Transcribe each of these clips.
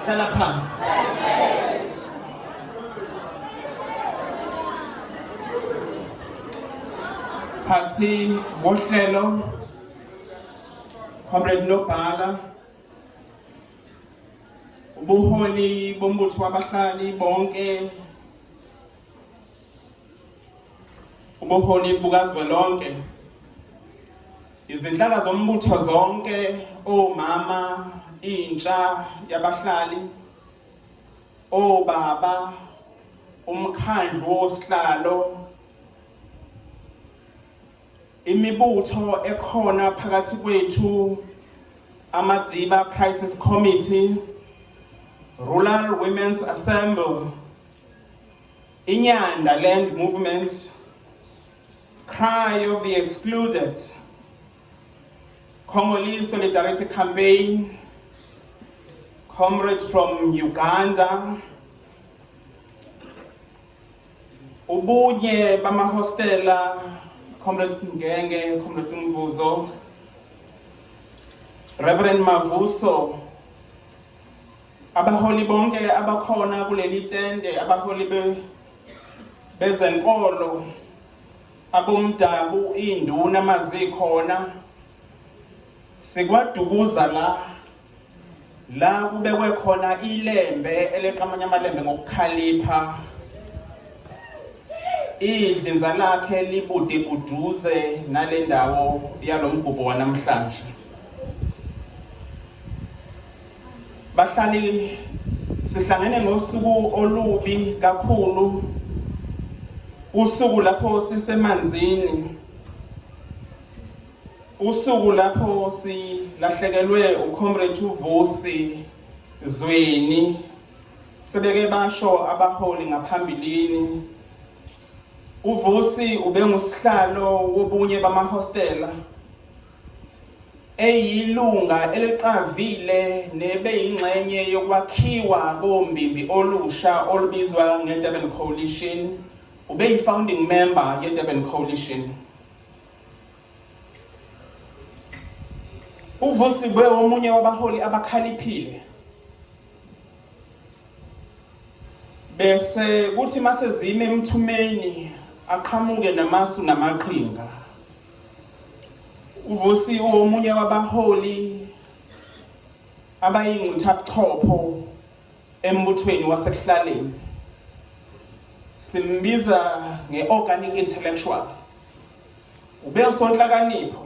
Hlala phansi. Phathi wohlelo Comrade Nobhala, ubuholi bombutho wabahlali bonke, ubuholi bukazwelonke, izinhlaka zombutho zonke, omama, intsha yabahlali, obaba, umkhandlu wosihlalo, imibutho ekhona phakathi kwethu, Amadiba Crisis Committee, Rural Women's Assembly, Inyanda Land Movement, Cry of the Excluded, Congolese Solidarity Campaign, Comrade from Uganda, ubunye bamahostela, Comrade Ngenge, Comrade Mvuzo, Reverend Mavuso, abaholi bonke abakhona kuleli tende, abaholi bezenkolo, abomdabu, induna mazikhona, sikwadukuza la la kubekwe khona ilembe eleqa amanye amalembe ngokukhalipha, idlinza lakhe libude buduze nale ndawo yalomgubho wanamhlanje. Bahlali, sihlangene ngosuku olubi kakhulu, usuku lapho sisemanzini, usuku lapho silahlekelwe uComrade uVusi Zweni. Sebeke basho abaholi ngaphambilini, uVusi ubengusihlalo wobunye bamahostela, eyilunga eliqavile nebeyingxenye yokwakhiwa kombimbi olusha olubizwa nge-Durban Coalition. Ubeyi-founding member ye-Durban Coalition. UVusi ube omunye wabaholi abakhaliphile, bese kuthi mase zime emthumeni aqhamuke namasu namaqhinga. UVusi uwomunye wabaholi abayingcuthabuchopho embuthweni wasekuhlaleni, simbiza nge-organic intellectual. Ube usonhlakanipho.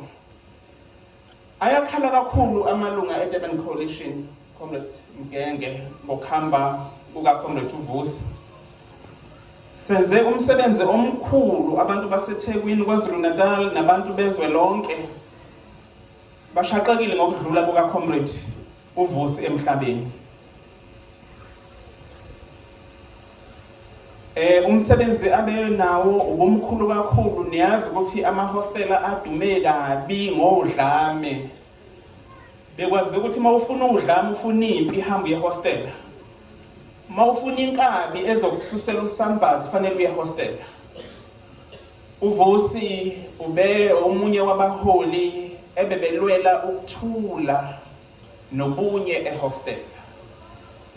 Ayakhala kakhulu amalunga e-Durban Coalition, Comrade Mgenge, ngokuhamba kuka-Comrade uVusi. Senze umsebenzi omkhulu abantu baseThekwini, KwaZulu-Natal nabantu bezwe lonke bashaqekile ngokudlula kuka-Comrade uVusi emhlabeni. Umsebenzi abe nawo ubumkhulu kakhulu. Niyazi ukuthi amahostela adume kabi ngodlame. Bekwazi ukuthi uma ufuna udlame, ufuna impi, ihamba uye hostela. Uma ufuna inkabi ezokususela usambathi, kufanele uye hostela. UVusi ube omunye wabaholi ebebelwela ukuthula nobunye ehostela,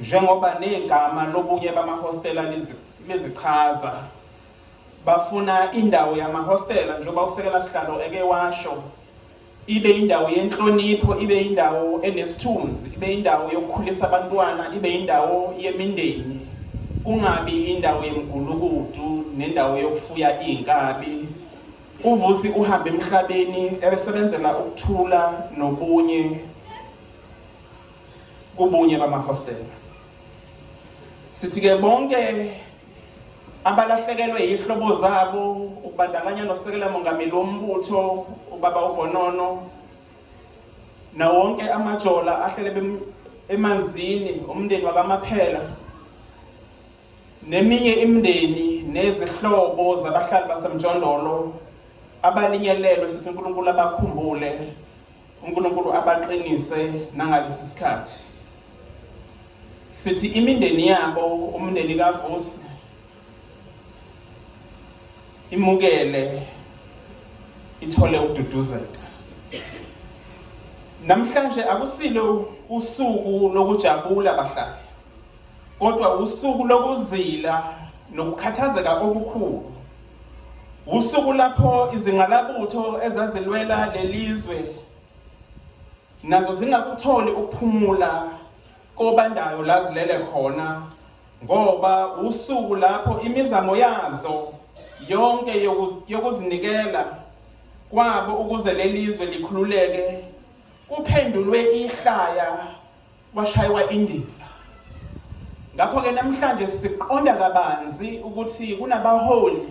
njengoba negama lobunye bamahostela lizichaza. Bafuna indawo yamahostela, njengoba usekela sihlalo eke washo, ibe indawo yenhlonipho, ibe indawo enesithunzi, ibe indawo yokukhulisa abantwana, ibe indawo yemindeni, kungabi indawo yemgulukudu nendawo yokufuya izinkabi. UVusi uhambe emhlabeni ebesebenzela ukuthula nobunye kubunye bamahostela. Sithi ke bonke abalahlekelwe yihlobo zabo, ukubandakanya nosekela mongameli wombutho ubaba uBonono, na wonke amajola ahlele emanzini, umndeni wakamaphela neminye imindeni nezihlobo zabahlali basemjondolo abalinyelelwe, sithi uNkulunkulu abakhumbule, uNkulunkulu abaqinise nangalesi sikhathi. Sithi imindeni yabo, umndeni kaVusi, imukele, ithole ukududuzeka. Namhlanje akusilo usuku lokujabula, bahlali. kodwa usuku lokuzila nokukhathazeka okukhulu. Usuku lapho izingqalabutho ezazilwela lelizwe nazo zingakutholi ukuphumula kobandayo la zilele khona ngoba usuku lapho imizamo yazo yonke yokuzinikela kwabo ukuze lelizwe likhululeke kuphendulwe ihlaya kwashaywa indiva. Ngakho-ke namhlanje siqonda kabanzi ukuthi kunabaholi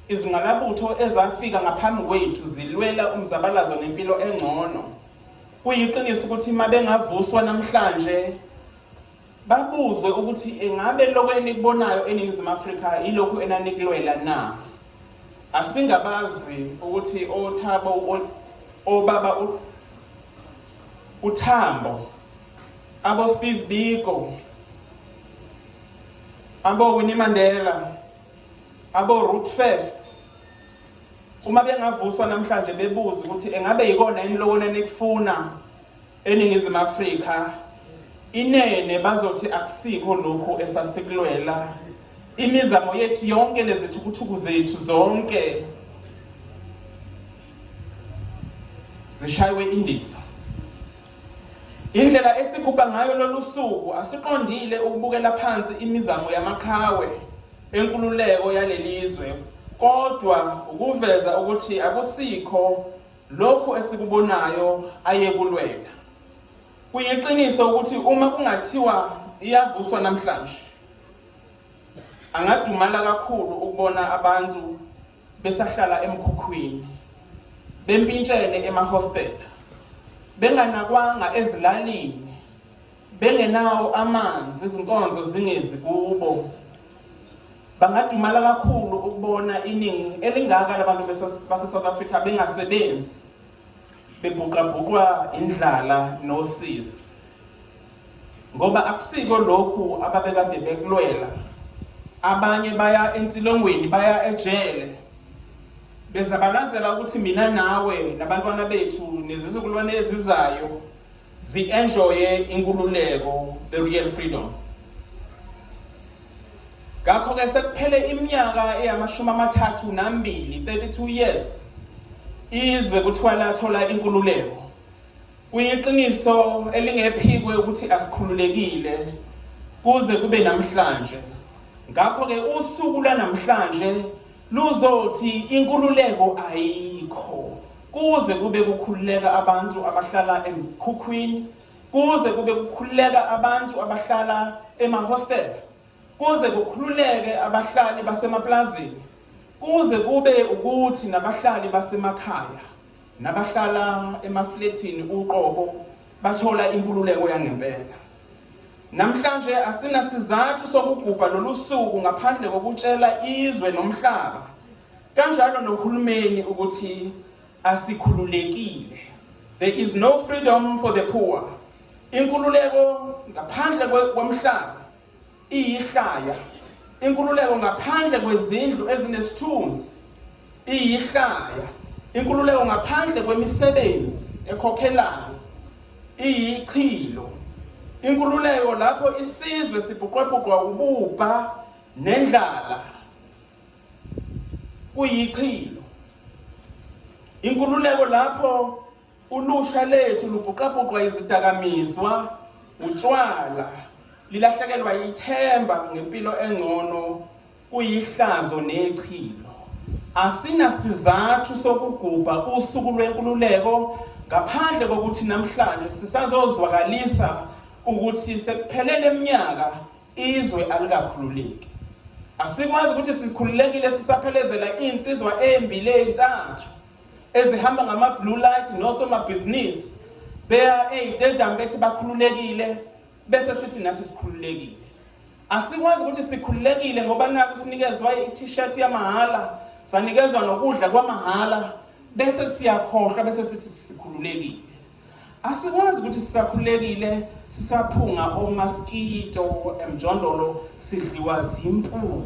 izingqalabutho ezafika ngaphambi kwethu zilwela umzabalazo nempilo engcono. Kuyiqiniso ukuthi uma bengavuswa namhlanje babuzwe ukuthi engabe lokho enikubonayo eNingizimu Afrika yilokhu enanikulwela na. Asingabazi ukuthi oThabo obaba uThambo, abo Steve Biko, abo Winnie Mandela, abo Ruth First uma bengavuswa namhlanje bebuza ukuthi engabe yikona yini lokho enikufuna eNingizimu Afrika inene bazothi akusikho lokhu esasikulwela imizamo yethu yonke nezithukuthuku zethu zonke zishaywe indiva. Indlela esigubha ngayo lolu suku asiqondile ukubukela phansi imizamo yamaqhawe enkululeko yalelizwe kodwa ukuveza ukuthi akusikho lokhu esikubonayo ayekulwela. Kuyiqiniso ukuthi uma kungathiwa iyavuswa namhlanje angadumala kakhulu ukubona abantu besahlala emkhukhwini, bempintshene emahostela, benganakwanga ezilalini, bengenawo amanzi, izinkonzo zingezi kubo. Bangadumala kakhulu ukubona iningi elingaka labantu base-South Africa bengasebenzi, bebhuqabhuqwa indlala nosizi. Ngoba akusiko lokhu ababekade bekulwela. Abanye baya entilongweni, baya ejele bezabalazela ukuthi mina nawe nabantwana bethu nezizukulwane ezizayo zi-enjoye inkululeko, the real freedom. Ngakho-ke sekuphele iminyaka eyamashumi 32, 32 years, izwe kuthiwa lathola inkululeko. Kuyiqiniso elingephikwe ukuthi asikhululekile kuze kube namhlanje. Ngakho-ke usuku lwanamhlanje luzothi inkululeko ayikho kuze kube kukhululeka abantu abahlala emkhukhwini, kuze kube kukhululeka abantu abahlala emahostela, kuze kukhululeke abahlali basemaplazini, kuze kube ukuthi nabahlali basemakhaya nabahlala emaflethini uqobo bathola inkululeko yangempela. Namhlanje asinasizathu sokugubha lolu suku ngaphandle kokutshela izwe nomhlaba kanjalo nohulumeni ukuthi asikhululekile. There is no freedom for the poor. Inkululeko ngaphandle komhlaba iyihlaya. Inkululeko ngaphandle kwezindlu ezinesithunzi iyihlaya. Inkululeko ngaphandle kwemisebenzi ekhokhelayo iyichilo. Inkululeko lapho isizwe sibhuqwebhuqwa ububha nendlala kuyichilo. Inkululeko lapho ulusha lethu lubhuqabhuqwa izidakamizwa, utshwala, lilahlekelwa ithemba ngempilo engcono kuyihlazo nechilo. Asinasizathu sokugubha usuku lwenkululeko ngaphandle kokuthi namhlanje sisazozwakalisa ukuthi sekuphele leminyaka izwe alikakhululeki. Asikwazi ukuthi sikhululekile sisaphelezela insizwa embili ezintathu ezihamba ngama-blue light nosomabhizinisi beya ey'tedium bethi bakhululekile bese sithi nathi sikhululekile. Asikwazi ukuthi sikhululekile ngoba naku sinikezwa i-t-shirt yamahhala, sanikezwa nokudla kwamahhala bese siyakhohlwa bese sithi sikhululekile. Asikwazi ukuthi sisakhululekile sisaphunga omaskito emjondolo sidliwa zimpuku.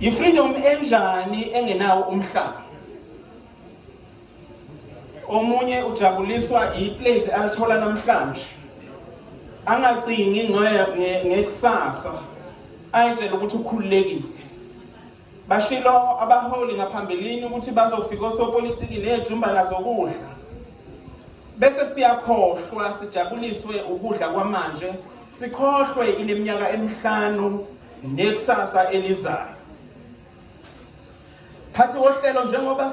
Yi-freedom enjani engenawo umhlaba? Omunye ujabuliswa iplate alithola namhlanje. Angacingi ngekusasa, ayitshele ukuthi ukhululekile. Bashilo abaholi ngaphambilini ukuthi bazofika osopolitiki nejumbana zokudla. Bese siyakhohlwa sijabuliswe ukudla kwamanje, sikhohlwe ileminyaka emihlanu nekusasa elizayo. Phathi wohlelo njengoba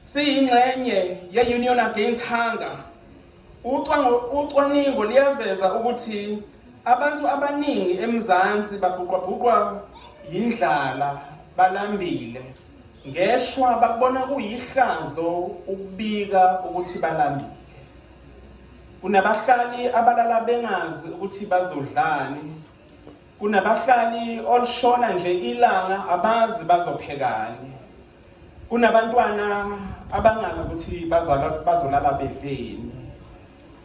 siyingxenye ye-Union Against Hunger, ucwaningo liyaveza ukuthi abantu abaningi eMzansi babhuqwabhuqwa yindlala, balambile. Ngeshwa bakubona kuyihlazo ukubika ukuthi balambile. Kunabahlali abalala bengazi ukuthi bazodlani. Kunabahlali olushona nje ilanga abazi bazophekani. Kunabantwana abangazi ukuthi bazolala bedleni.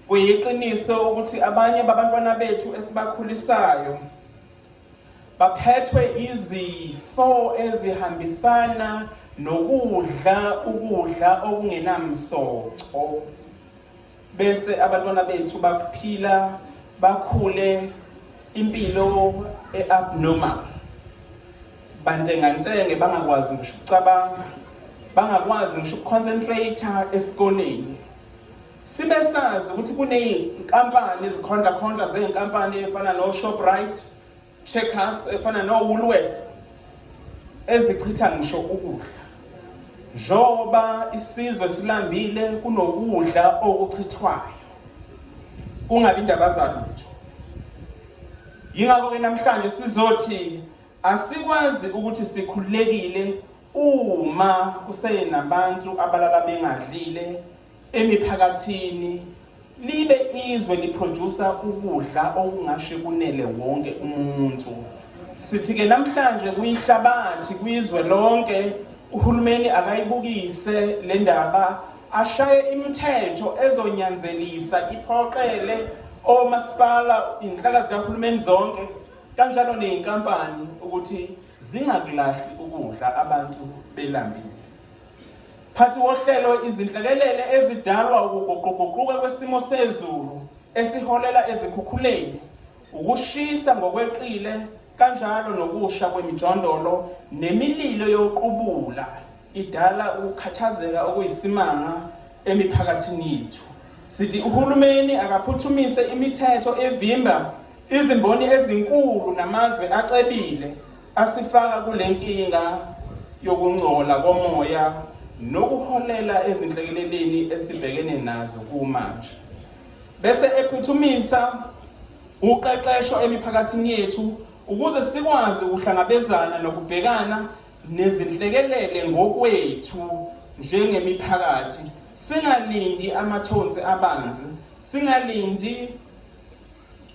Kuyiqiniso ukuthi abanye babantwana bethu esibakhulisayo baphethwe izifo ezihambisana nokudla ukudla okungenamsoco. Bese abantwana bethu baphila bakhule impilo e-abnormal, bantengantenge, bangakwazi ngisho ukucabanga, bangakwazi ngisho ukuconcentrate esikoleni. Sibe sazi ukuthi kuney'nkampani, izikhondlakhondla zey'nkampani efana no-Shoprite, Checkers, efana no-Woolworth, ezichitha ngisho ukudla. Njengoba isizwe silambile kunokudla okuchithwayo, kungabi indaba zalutho. Yingakho-ke namhlanje sizothi asikwazi ukuthi sikhululekile uma kusenabantu abalala bengadlile emiphakathini, libe izwe liprodusa ukudla okungashe kunele wonke umuntu. Sithi-ke namhlanje kuyihlabathi kwizwe lonke, uhulumeni akayibukise le ndaba, ashaye imithetho ezonyanzelisa iphoqele omasipala, inhlaka zikahulumeni zonke kanjalo ney'nkampani ukuthi zingakulahli ukudla abantu belambile. Phathi wohlelo, izinhlekelele ezidalwa ukuguquguquka kwesimo sezulu esiholela ezikhukhuleni, ukushisa ngokweqile kanjalo nokusha kwemijondolo nemililo yoqubula idala ukukhathazeka okuyisimanga emiphakathini yethu. Sithi uhulumeni akaphuthumise imithetho evimba izimboni ezinkulu namazwe acebile asifaka kule nkinga yokungcola komoya nokuholela ezinhlekeleleni esibhekene nazo kumanje. Bese ephuthumisa uqeqesho emiphakathini yethu ukuze sikwazi ukuhlangabezana nokubhekana nezinhlekelele ngokwethu njengemiphakathi, singalindi amathonsi abanzi, singalindi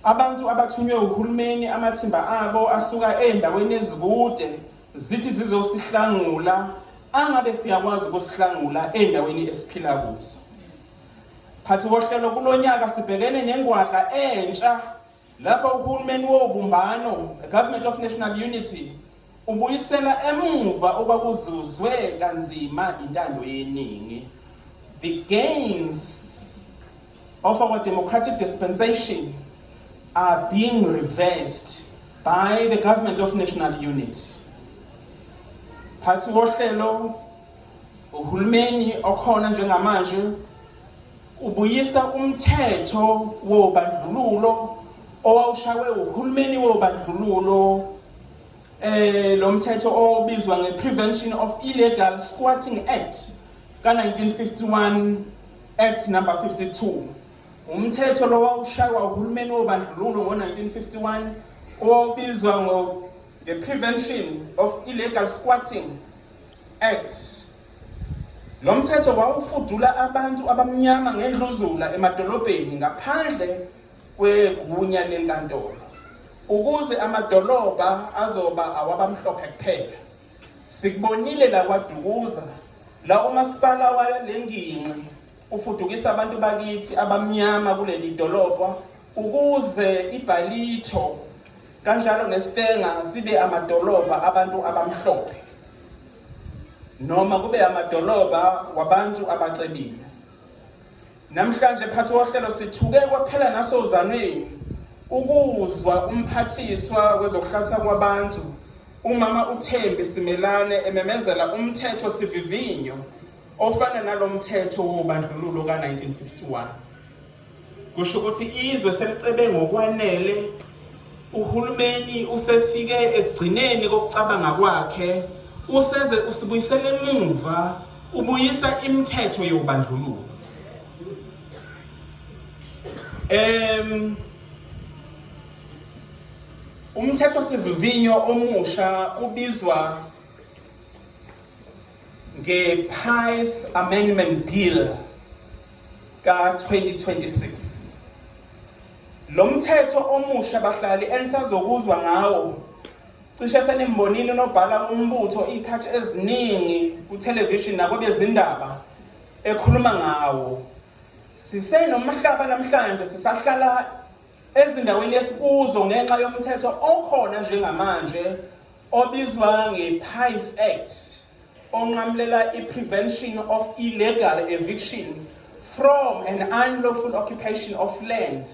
abantu abathunywe uhulumeni, amathimba abo asuka ezindaweni ezikude zithi zizosihlangula, angabe siyakwazi ukusihlangula ezindaweni esiphila kuzo. Phathi wohlelo, kulonyaka sibhekene nengwadla entsha lapho uhulumeni wobumbano, Government of National Unity, ubuyisela emuva okwakuzuzwe kanzima intando yeningi. The gains of our democratic dispensation are being reversed by the Government of National Unity. Phathi wohlelo, uhulumeni okhona njengamanje ubuyisa umthetho wobandlululo owawushawe uhulumeni wobandlululo, lo mthetho obizwa nge-Prevention of Illegal Squatting Act ka-1951, Act number 52. Umthetho lo wawushaywa uhulumeni wobandlululo ngo-1951 owawubizwa nge-Prevention of Illegal Squatting Act. Lo mthetho wawufudula abantu abamnyama ngendluzula emadolobheni ngaphandle kwegunya lenkantolo ukuze amadolobha azoba awabamhlophe kuphela. Sikubonile la kwaDukuza, la umasipala wale ngingqi ufudukisa abantu bakithi abamnyama kuleli dolobha ukuze iBallito kanjalo neStanger sibe amadolobha abantu abamhlophe noma kube amadolobha wabantu abacebile. Namhlanje phathi wohlelo sithuke kwaphela nasozanweni ukuzwa umphathiswa wezokuhlalisa kwabantu umama uThembi Simelane ememezela umthetho sivivinyo ofana nalomthetho wobandlululo ka-1951. Kusho ukuthi izwe selicebe ngokwanele, uhulumeni usefike ekugcineni kokucabanga kwakhe, useze usibuyisela emuva, ubuyisa imithetho yobandlululo. Umthethosivivinyo omusha ubizwa nge-Pies Amendment Bill ka-2026. Lo mthetho omusha bahlali enisazokuzwa ngawo cishe senimbonile unobhala wombutho iy'khathi eziningi kuthelevishini nakwabezindaba ekhuluma ngawo. Sisenomhlaba namhlanje sisahlala ezindaweni esikuzo ngenxa yomthetho okhona njengamanje obizwa nge-Pies Act onqamulela i-prevention of illegal eviction from an unlawful occupation of land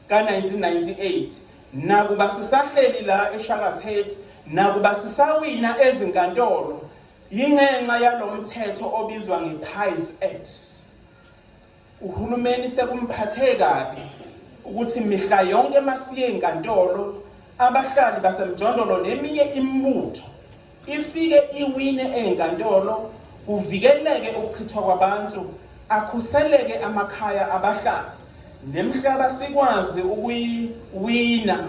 ka-1998. Nakuba sisahleli la eShaka's Head, nakuba sisawina ezinkantolo, yingenxa yalo mthetho obizwa nge-Pies Act. Uhulumeni sekumphathe kabi ukuthi mihla yonke masiye enkantolo abahlali basemjondolo neminye imibutho ifike iwine enkantolo kuvikeleke ukuchithwa kwabantu akhuseleke amakhaya abahlali nemhlaba sikwazi ukuyiwina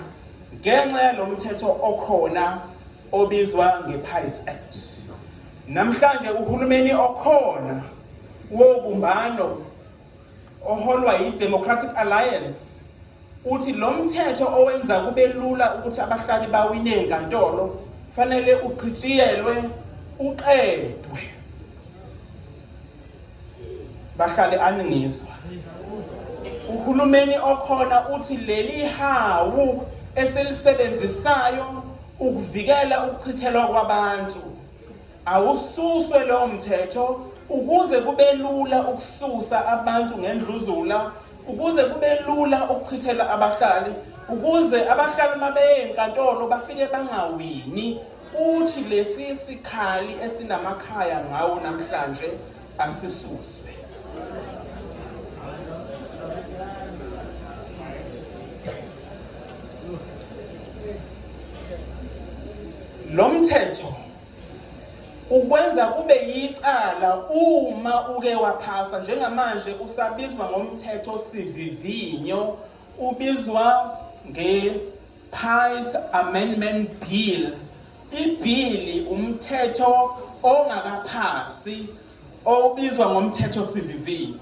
ngenxa yalomthetho okhona obizwa nge-Pies Act. Namhlanje uhulumeni okhona wobumbano oholwa yi-Democratic Alliance uthi lo mthetho owenza kube lula ukuthi abahlali bawine enkantolo fanele uchitshiyelwe uqedwe. Bahlali aningizwa. Uhulumeni okhona uthi leli hawu esilisebenzisayo ukuvikela ukuchithelwa kwabantu awususwe lowo mthetho ukuze kube lula ukususa abantu ngendluzula, ukuze kube lula ukuchithela abahlali, ukuze abahlali uma beye enkantolo bafike bangawini. Uthi lesi sikhali esinamakhaya ngawo namhlanje asisuswe. Lo mthetho ukwenza kube yicala uma uke waphasa, njengamanje usabizwa ngomthetho sivivinyo, ubizwa nge-Pies Amendment Bill. Ibhili umthetho ongakaphasi obizwa ngomthetho sivivinyo.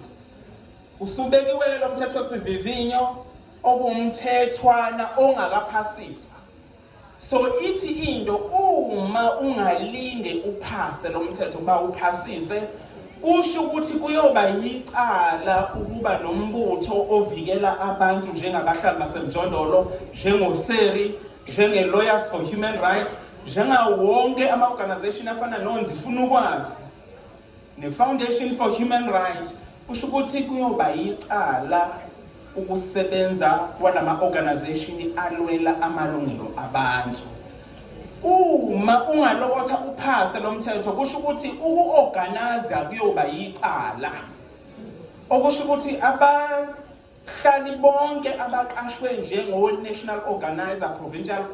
Usubekiwe lo mthetho sivivinyo okuwumthethwana ongakaphasiswa. So ithi into uma ungalinge uphase lo mthetho uba uphasise kusho ukuthi kuyoba yicala ukuba nombutho ovikela abantu njengabahlali basemjondolo, njengoseri, njenge-Lawyers for Human Rights, njengawo wonke ama-organization afana noNdifuna Ukwazi ne-Foundation for Human Rights. Kusho ukuthi kuyoba yicala ukusebenza kwalama organization alwela amalungelo abantu. Uma ungalokotha uphase lo mthetho kusho ukuthi uku-organize kuyoba yicala, okusho ukuthi abahlali bonke abaqashwe njengo-national organizer, provincial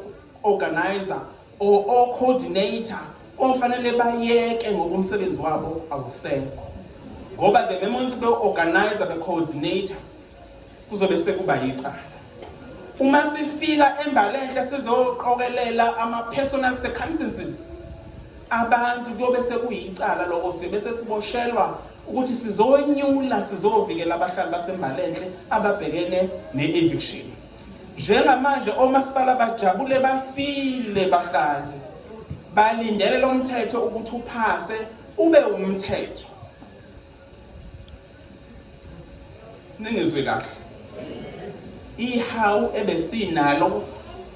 organizer or o-coordinator kofanele bayeke ngoba umsebenzi wabo awusekho, ngoba the moment be-organizer be-coordinator kuzobe sekuba yicala. Uma sifika eMbalenhle sizoqokelela ama-personal circumstances abantu kuyobe sekuyicala lokho, siyobe sesiboshelwa ukuthi sizonyula sizovikela abahlali baseMbalenhle ababhekene ne-eviction. Njengamanje omasipala bajabule bafile bahlali, balindele lo mthetho ukuthi uphase ube umthetho. Ningizwe kahle, ihawu ebesinalo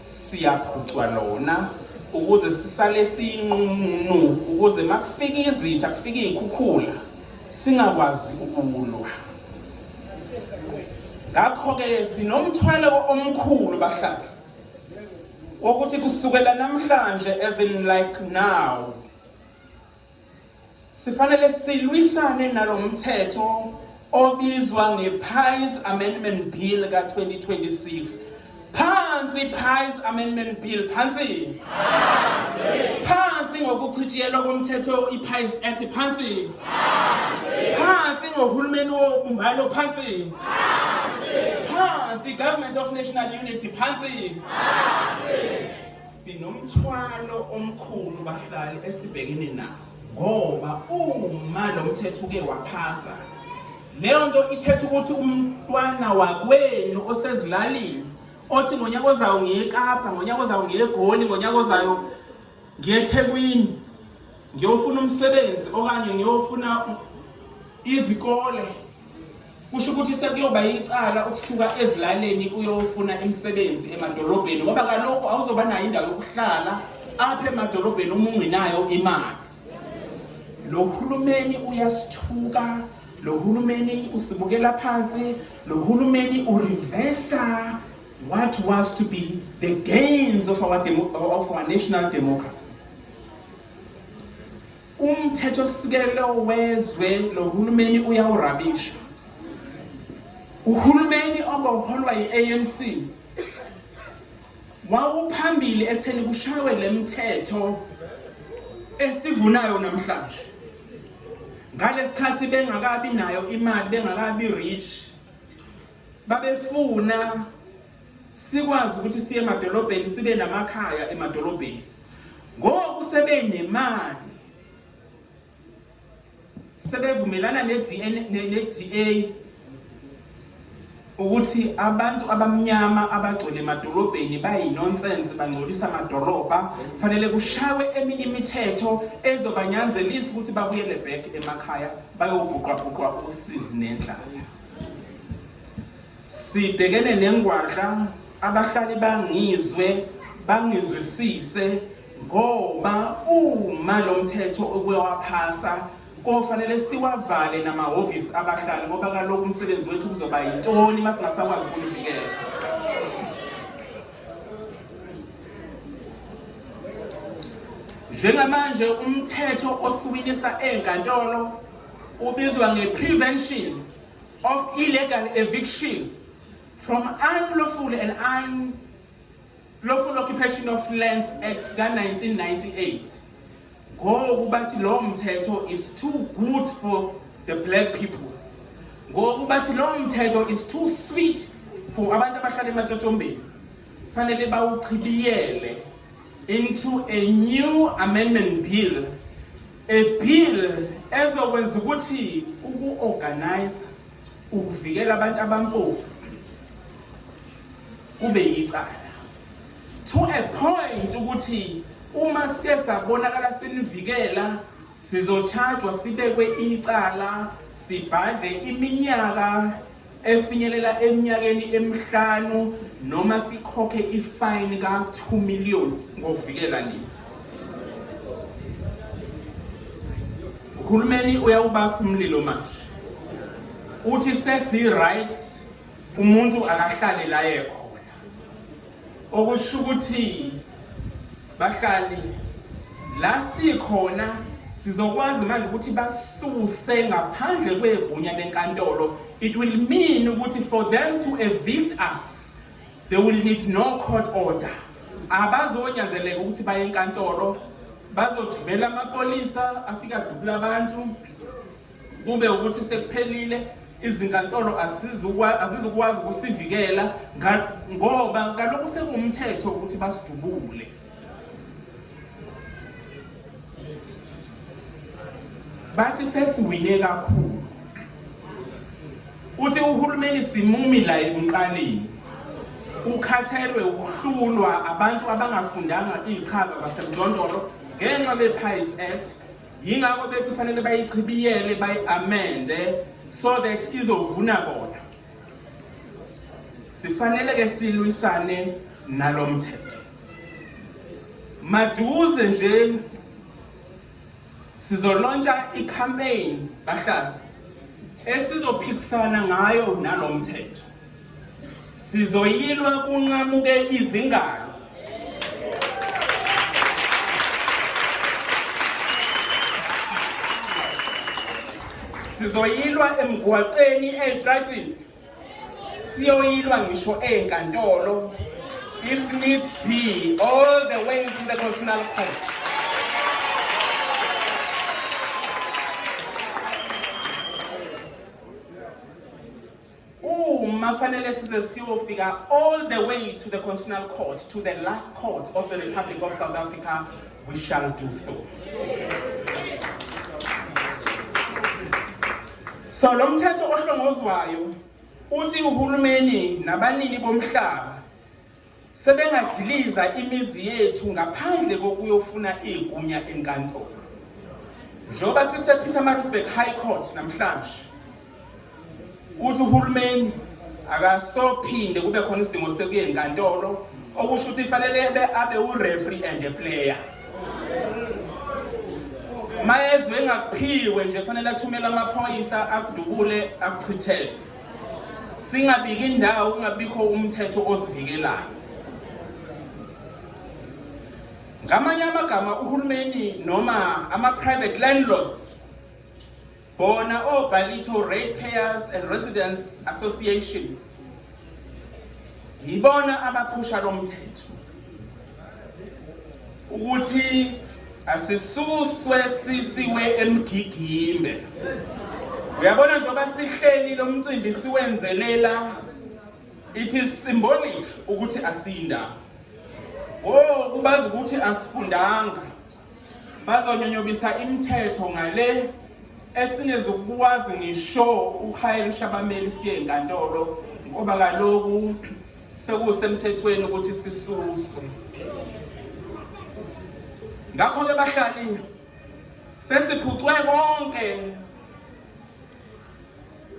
siyaphucwa lona ukuze sisale siyinqunu, ukuze makufika izitha kufika izikhukhula singakwazi ukulwa. Ngakho-ke sinomthwalo omkhulu bahlali wokuthi kusukela namhlanje, as in like now, sifanele silwisane nalomthetho obizwa nge-Pies Amendment Bill ka-2026. Phansi Pies Amendment Bill, phansi phansi ngokuchitshiyelwa komthetho i-Pies Act, phansi phansi ngohulumeni wobumbano, phansi phansi Government of National Unity, phansi. Sinomthwalo omkhulu bahlali esibhekene nawo, ngoba uma lo mthetho uke waphasa, leyo nto ithetha ukuthi umntwana wakwenu osezilalini othi ngonyaka ozayo ngiye eKapa, ngonyaka ozayo ngiye eGoli, ngonyaka ozayo ngiye eThekwini ngiyofuna umsebenzi okanye ngiyofuna izikole, kusho ukuthi sekuyoba icala ukusuka ezilaleni uyofuna imisebenzi emadolobheni, ngoba kaloku awuzoba nayo indawo yokuhlala apha emadolobheni uma ungenayo imali. Lo hulumeni uyasithuka, lo hulumeni usibukela phansi, lo hulumeni ureversa what was to be the gains of our national democracy. Umthethosisekelo wezwe lo hulumeni uyawurabisha. Uhulumeni oboholwa yi-ANC wawuphambili ekutheni kushaywe lemithetho esivunayo namhlanje. Ngalesikhathi bengakabi nayo imali, bengakabi rich, babefuna sikwazi ukuthi siye emadolobheni, sibe namakhaya emadolobheni. Ngoku sebenemali, sebevumelana ne-DA ukuthi abantu abamnyama abagcwele emadolobheni bayi-nonsense, bangcolisa amadolobha, fanele kushawe eminye imithetho ezobanyanzelisa ukuthi babuyele back emakhaya bayobhuqwabhuqwa usizi nendlala. Sibhekene nengwadla abahlali, bangizwe bangizwisise, ngoba uma lo mthetho uke waphasa kofanele siwavale namahhovisi abahlali, ngoba kaloku umsebenzi wethu kuzoba yintoni uma singasakwazi ukunivikela? Njengamanje umthetho osuwinisa enkantolo ubizwa nge-Prevention of Illegal Evictions from Unlawful and Unlawful Occupation of Lands Act ka-1998. Ngoku bathi lo mthetho is too good for the black people. Ngoku bathi lo mthetho is too sweet for abantu abahlala ematshotshombeni, fanele bawuchibiyele into a new amendment bill, a bill ezokwenza ukuthi uku-organize ukuvikela abantu abampofu kube yicala, to a point ukuthi uma sike sabonakala sinivikela sizochajwa, sibekwe icala, sibhadle iminyaka efinyelela eminyakeni emihlanu noma sikhokhe ifine ka-2 million ngokuvikela nina. Uhulumeni uyawubasa umlilo manje, uthi sesi-right, umuntu akahlale la ekhona, okusho ukuthi bahlali la sikhona sizokwazi manje ukuthi basuse ngaphandle kwegunya lenkantolo. It will mean ukuthi for them to evict us they will need no court order. Abazonyanzeleka ukuthi baye enkantolo, bazothumela amapolisa afika adubula abantu, kube ukuthi sekuphelile. Izinkantolo azizukwazi ukusivikela ngoba kaloku sekuwumthetho ukuthi basidubule. Bathi sesiwine kakhulu. Uthi uhulumeni simumi la emqaleni, ukhathelwe ukuhlulwa abantu abangafundanga iqhaza zasemjondolo ngenxa le-Pies Act. Yingakho bethi fanele bayichibiyele, bayi-amende so that izovuna bona. Sifanele ke silwisane nalo mthetho. Maduze nje sizolontsha i-campaign bahlali esizophikisana ngayo nalo mthetho. Sizoyilwa kunqamuke izingalo. Sizoyilwa emgwaqeni ey'tratini. Siyoyilwa ngisho ey'nkantolo if needs be all the way to the constitutional court. Uma fanele size siyofika all the way to the constitutional court, to the last court of the Republic of South Africa, we shall do so. So lo mthetho ohlongozwayo uthi uhulumeni nabanini bomhlaba sebengadiliza imizi yethu ngaphandle kokuyofuna igunya enkantolo. Njengoba sise-Pietermaritzburg High Court namhlanje, uthi uhulumeni akasophinde kube khona isidingo sekuye enkantolo, okusho ukuthi fanele abe u-referee and a player. Mayezwe engakuphiwe nje fanele athumele amaphoyisa akudubule akuchithele. Singabiki indawo kungabikho umthetho osivikelayo. Ngamanye amagama uhulumeni noma ama-private landlords bona oBallito Ratepayers and Residents Association yibona abaphusha lo mthetho ukuthi asisuswe sisiwe emgigimbe. Uyabona njengoba sihleli lo mcimbi siwenzelela, it is symbolic ukuthi asiyindawo. Oh, kubazi ukuthi asifundanga, bazonyonyobisa imithetho ngale esingezukukwazi ngisho ukuhayirisha abameli siye enkantolo ngoba kaloku sekusemthethweni ukuthi sisuswe. Ngakho-ke bahlali, sesiphucwe konke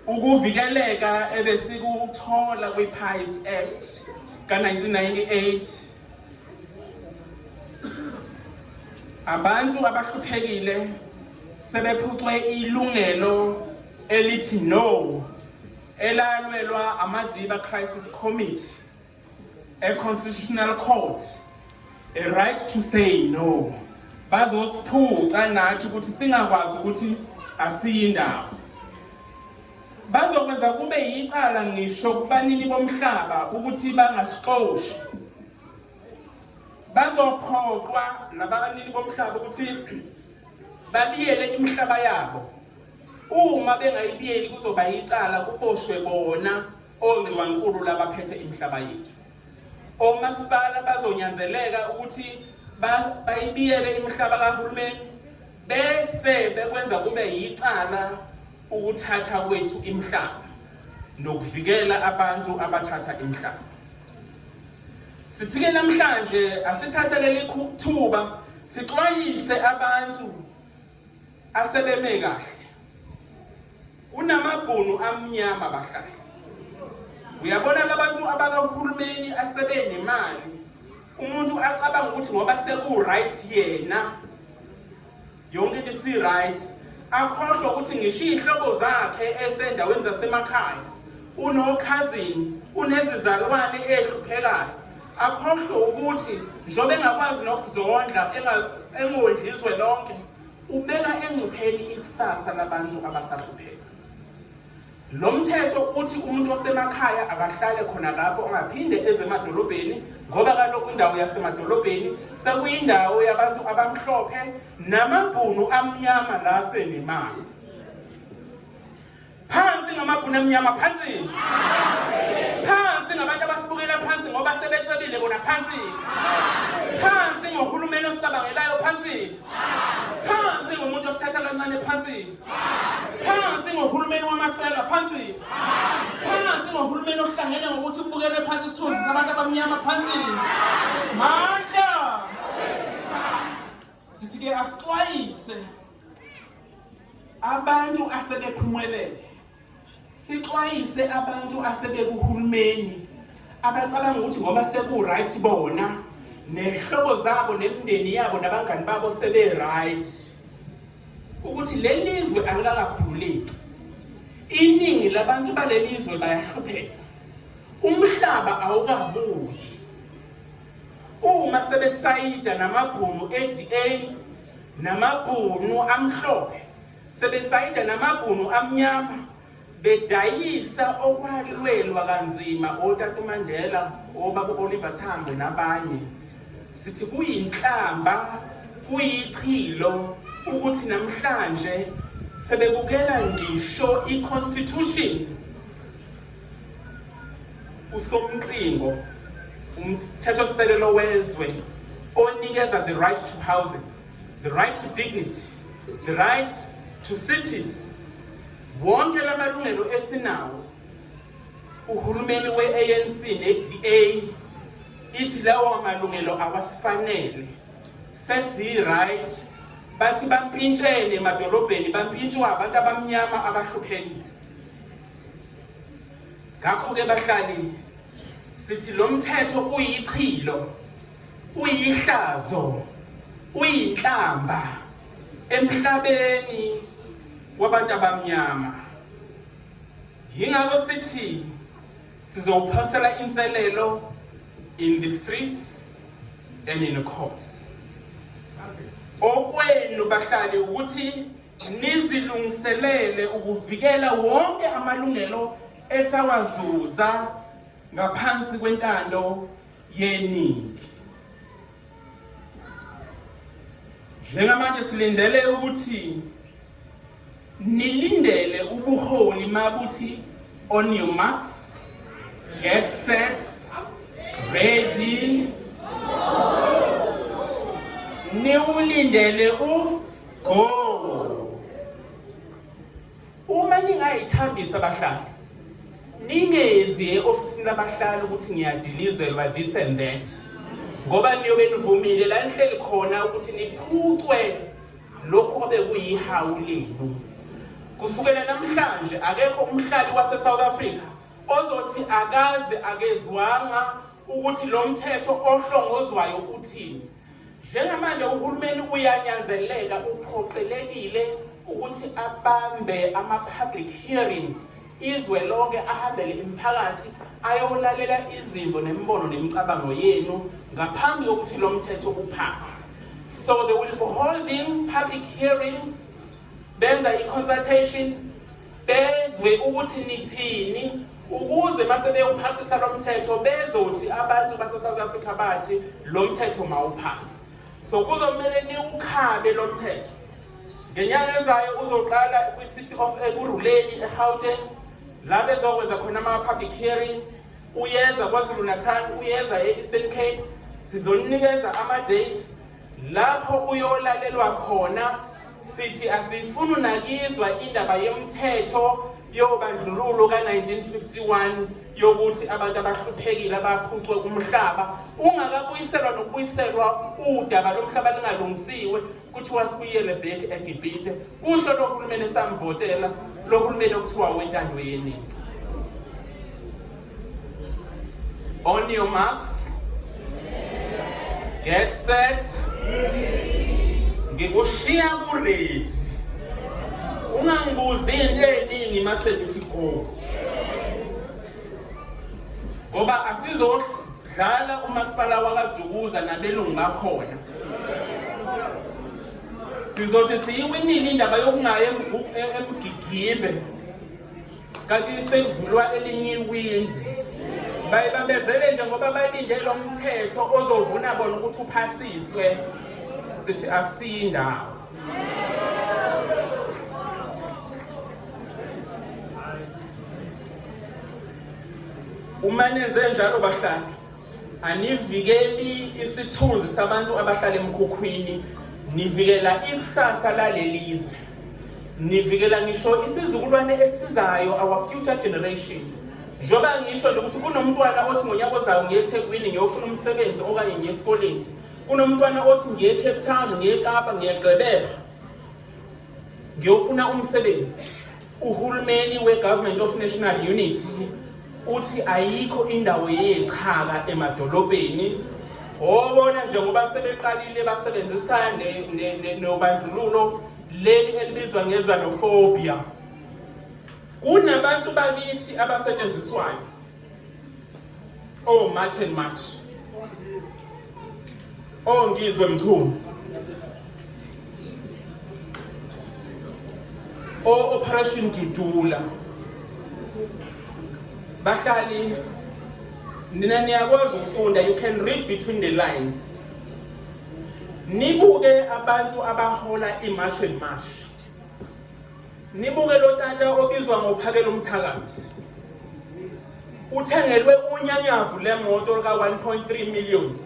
ukuvikeleka ebesikuthola kwi-Pies Act ka-1998. Abantu abahluphekile sebephucwe ilungelo elithi no elalwelwa Amadiba Crisis Committee e-Constitutional Court, a right to say no. Bazosiphuca nathi ukuthi singakwazi ukuthi asiyindawo. Bazokwenza kube yicala ngisho kubanini bomhlaba ukuthi bangasixoshi. Bazophoqwa labanini bomhlaba ukuthi babiyele imihlaba yabo. Uma bengayibiyeli kuzoba yicala kuboshwe bona ongxiwankulu labaphethe imihlaba yethu. Omasipala bazonyanzeleka ukuthi bayibiyele imihlaba kahulumeni bese bekwenza kube yicala ukuthatha kwethu imihlaba nokuvikela abantu abathatha imihlaba. Sithi-ke namhlanje asithathe leli thuba sixwayise abantu asebeme kahle. Kunamabhunu amnyama bahlali. Uyabona labantu abakahulumeni asebenemali, umuntu acabanga ukuthi ngoba seku-right yena yonke into isi-right, akhohlwa ukuthi ngisho iy'hlobo zakhe esendaweni zasemakhaya, unokhazini, unezizalwane ey'hluphekayo, akhohlwe ukuthi njengoba engakwazi nokuzondla engondli izwe lonke, ubeka engcupheni ikusasa labantu abasahlupheka. Lo mthetho uthi umuntu osemakhaya akahlale khona lapho angaphinde eze emadolobheni ngoba kaloku indawo yasemadolobheni sekuyindawo yabantu abamhlophe namabhunu amnyama la senemali. Phansi ngamabhunu amnyama phansi. Phansi ngabantu abasibukela phansi ngoba sebecebile bona phansi. Phansi ngohulumeni osicabangelayo phansi. Phansi ngomuntu osithatha kancane phansi. Phansi ngohulumeni wamasela phansi. Phansi ngohulumeni ohlangene ngokuthi kubukelwe phansi isithunzi sabantu abamnyama phansi. Mandla. Sithi ke asixwayise abantu asebephumelele, sixwayise abantu asebekuhulumeni abacabanga ukuthi ngoba seku-right bona nehlobo zabo nemindeni yabo nabangani babo sebe-right, ukuthi leli zwe alikakakhululeki. Iningi labantu baleli zwe bayahlupheka. Umhlaba awukabuyi. Uma sebesayida namabhunu e-DA namabhunu amhlophe, sebesayida namabhunu amnyama, bedayisa okwalwelwa kanzima otata uMandela, obaba u-Oliver Tambo nabanye. Sithi kuyinhlamba, kuyichilo ukuthi namhlanje sebebukela ngisho i-constitution usomqingo umthethosisekelo wezwe onikeza the right to housing, the right to dignity, the right to cities, wonke lamalungelo esinawo. Uhulumeni we-ANC ne-DA ithi lawo malungelo awasifanele, sesiyi-right. Bathi bampintshene emadolobheni, bampintshwa abantu abamnyama abahluphekile. Ngakho-ke bahlali, sithi lo mthetho uyichilo, uyihlazo, uyinhlamba emhlabeni wabantu abamnyama. Yingakho sithi sizowuphosela inselelo in the streets and in the courts. Okwenu bahlali ukuthi nizilungiselele ukuvikela wonke amalungelo esawazuza ngaphansi kwentando yeningi. Njengamanje silindele ukuthi nilindele ubuholi mabuthi on your marks, get set, ready. Niwulindele u go. Uma ningayithambisa abahlali, ningezi e-ofisini labahlali ukuthi ngiyadilizelwa this and that, ngoba niyobe nivumile la nihleli khona ukuthi niphucwe lokhu obekuyihawu lenu. Kusukela namhlanje akekho umhlali wase-South Africa ozothi akaze akezwanga ukuthi lo mthetho ohlongozwayo uthini. Njengamanje uhulumeni uyanyanzeleka, uphoqelekile ukuthi abambe ama-public hearings izwe lonke, ahambele imiphakathi ayolalela izimvo nemibono nemicabango yenu ngaphambi kokuthi lo mthetho uphase. So they will be holding public hearings, benza i-consultation, bezwe ukuthi nithini, ukuze mase bewuphasisa lo mthetho bezothi abantu base-South Africa bathi lo mthetho mawuphase. So kuzomele niwukhabe lo mthetho. Ngenyanga ezayo uzoqala kwi-City of Ekurhuleni eGauteng, la bezokwenza khona ama-public hearing. Uyeza KwaZulu-Natal, uyeza e-Eastern Cape. Sizonikeza ama-date lapho uyolalelwa khona. Sithi asifuni nakizwa indaba yomthetho yobandlululo ka-1951 yokuthi abantu abahluphekile abaphucwe umhlaba ungakabuyiselwa nokubuyiselwa, udaba lomhlaba lingalungisiwe, kuthiwa sibuyele back eGibhithe, kusho lo hulumeni esamvotela, lo hulumeni okuthiwa wentando yeningi. On your marks, get set. Ngikushiya ku-ready. Ungangibuzi into eningi mase ngithi go, ngoba asizodlala umasipala wakaDukuza nabelungu bakhona. Sizothi siyiwinile indaba yokungayi emgigimbe, kanti sekuvulwa elinye iwindi. Bayibambezele nje ngoba balinde lo mthetho ozovuna bona ukuthi uphasiswe. Sithi asiyindawo. Uma nenze njalo bahlali, anivikeli isithunzi sabantu abahlala emkhukhwini, nivikela ikusasa laleli zwe, nivikela ngisho isizukulwane esizayo, our future generation. Njengoba ngisho nje ukuthi kunomntwana othi ngonyaka ozayo ngiye eThekwini ngiyofuna umsebenzi okanye ngiye esikoleni, kunomntwana othi ngiye eCape Town, ngiye eKapa, ngiye eGqeberha ngiyofuna umsebenzi. Uhulumeni we-Government of National Unity uthi ayikho indawo yechaka emadolobheni. Obona njengoba sebeqalile basebenzisa nobandlululo leli elibizwa nge-xenophobia. Kunabantu bakithi abasetshenziswayo. Oh March and March. Oh Ngizwe Mchunu. Oh Operation Dudula. Bahlali nina niyakwazi ukufunda, you can read between the lines. Nibuke abantu abahola iMarch and March. Nibuke lo tata obizwa ngophakela umthakathi. Uthengelwe unyanyavu lemoto ka 1.3 million.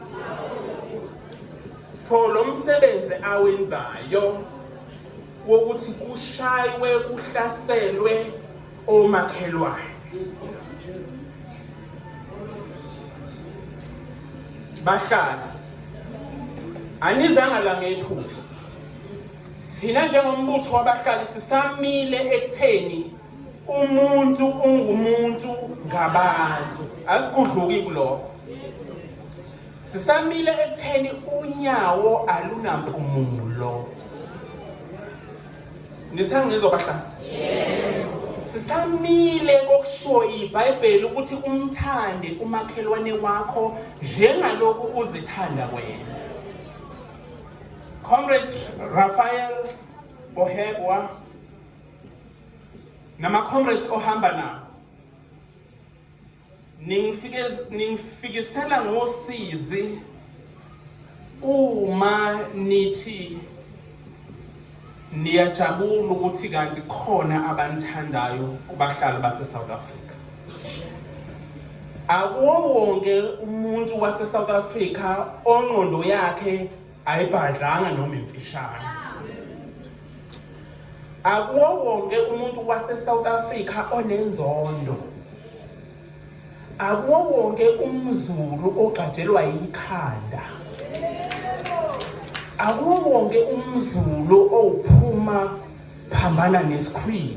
For lo msebenzi awenzayo wokuthi kushaywe kuhlaselwe omakhelwane. Bahlala. Anizanga la ngephutha. Thina njengombutho wabahlali sisamile ekutheni umuntu ungumuntu ngabantu. Asigudluki kulokho. Sisamile ekutheni unyawo alunampumulo. Nisangizwa bahlali? Yebo. Sisamile kokushiwo iBhayibheli ukuthi umthande umakhelwane wakho njengalokhu uzithanda wena. Comrade Raphael Bohegwa nama comrades ohamba nabo ningifikisela ngosizi uma nithi niyajabula ukuthi kanti khona abanithandayo kubahlali base South Africa. Akuwo wonke umuntu wase South Africa ongqondo yakhe ayibhadlanga noma imfishane. Akuwo wonke umuntu wase South Africa onenzondo. Akuwo wonke umZulu ogqajelwa yikhanda. Akuwo wonke umZulu owuphuma phambana nesikhwili.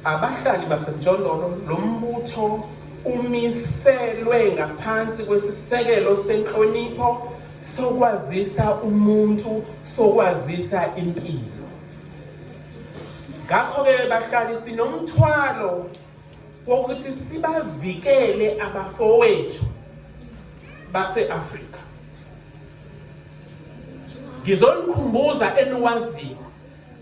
Abahlali baseMjondolo, lo mbutho umiselwe ngaphansi kwesisekelo senhlonipho sokwazisa umuntu, sokwazisa impilo. Ngakho-ke bahlali sinomthwalo wokuthi sibavikele abafowethu base-Afrika. Ngizonikhumbuza eniwaziyo,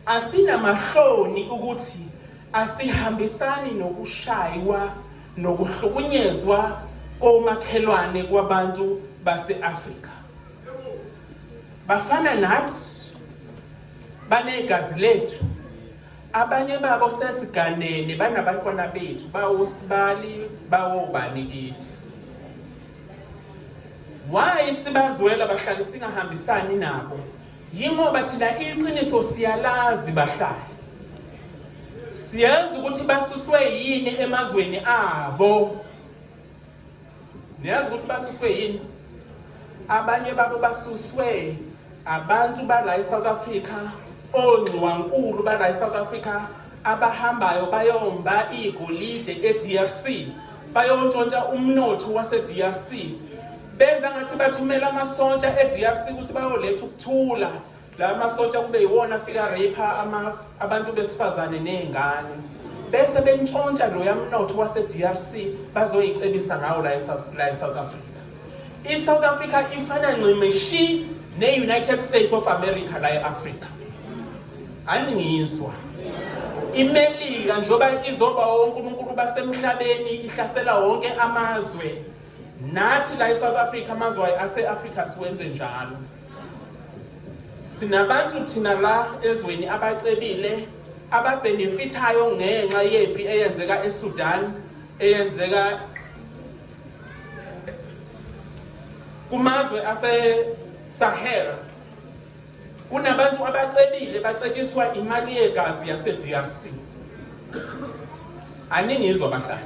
asinamahloni ukuthi asihambisani nokushaywa nokuhlukunyezwa komakhelwane kwabantu base-Afrika. Bafana nathi, banegazi lethu. Abanye babo sesiganene banabantwana bethu, bawosibali, bawobani kithi. Why sibazwela bahlali singahambisani nabo? Yingoba thina iqiniso siyalazi bahlali. Siyazi ukuthi basuswe yini emazweni abo. Niyazi ukuthi basuswe yini? Abanye babo basuswe abantu bala eSouth Africa, ongxiwankulu bala eSouth Africa abahambayo bayomba igolide eDRC, bayontshontsha umnotho waseDRC. Benza ngathi bathumela amasontsha eDRC ukuthi bayoletha ukuthula. La masotsha kube yiwona afika rape ama abantu besifazane nezingane. Bese bentshontsha loya mnotho wase DRC bazoyicebisa ngawo la eSouth la eSouth Africa. ISouth Africa ifana ncimishi ne-United States of America la e-Africa. Aningizwa. IMelika njengoba izoba onkulunkulu basemhlabeni ihlasela wonke amazwe. Nathi la eSouth Africa amazwe ase-Africa siwenze njalo. Sinabantu thina la ezweni abacebile ababhenefithayo ngenxa yempi eyenzeka eSudan, eyenzeka kumazwe ase-Sahara. Kunabantu abacebile bacetshiswa imali yegazi yase-DRC. Aningizwa bahlali.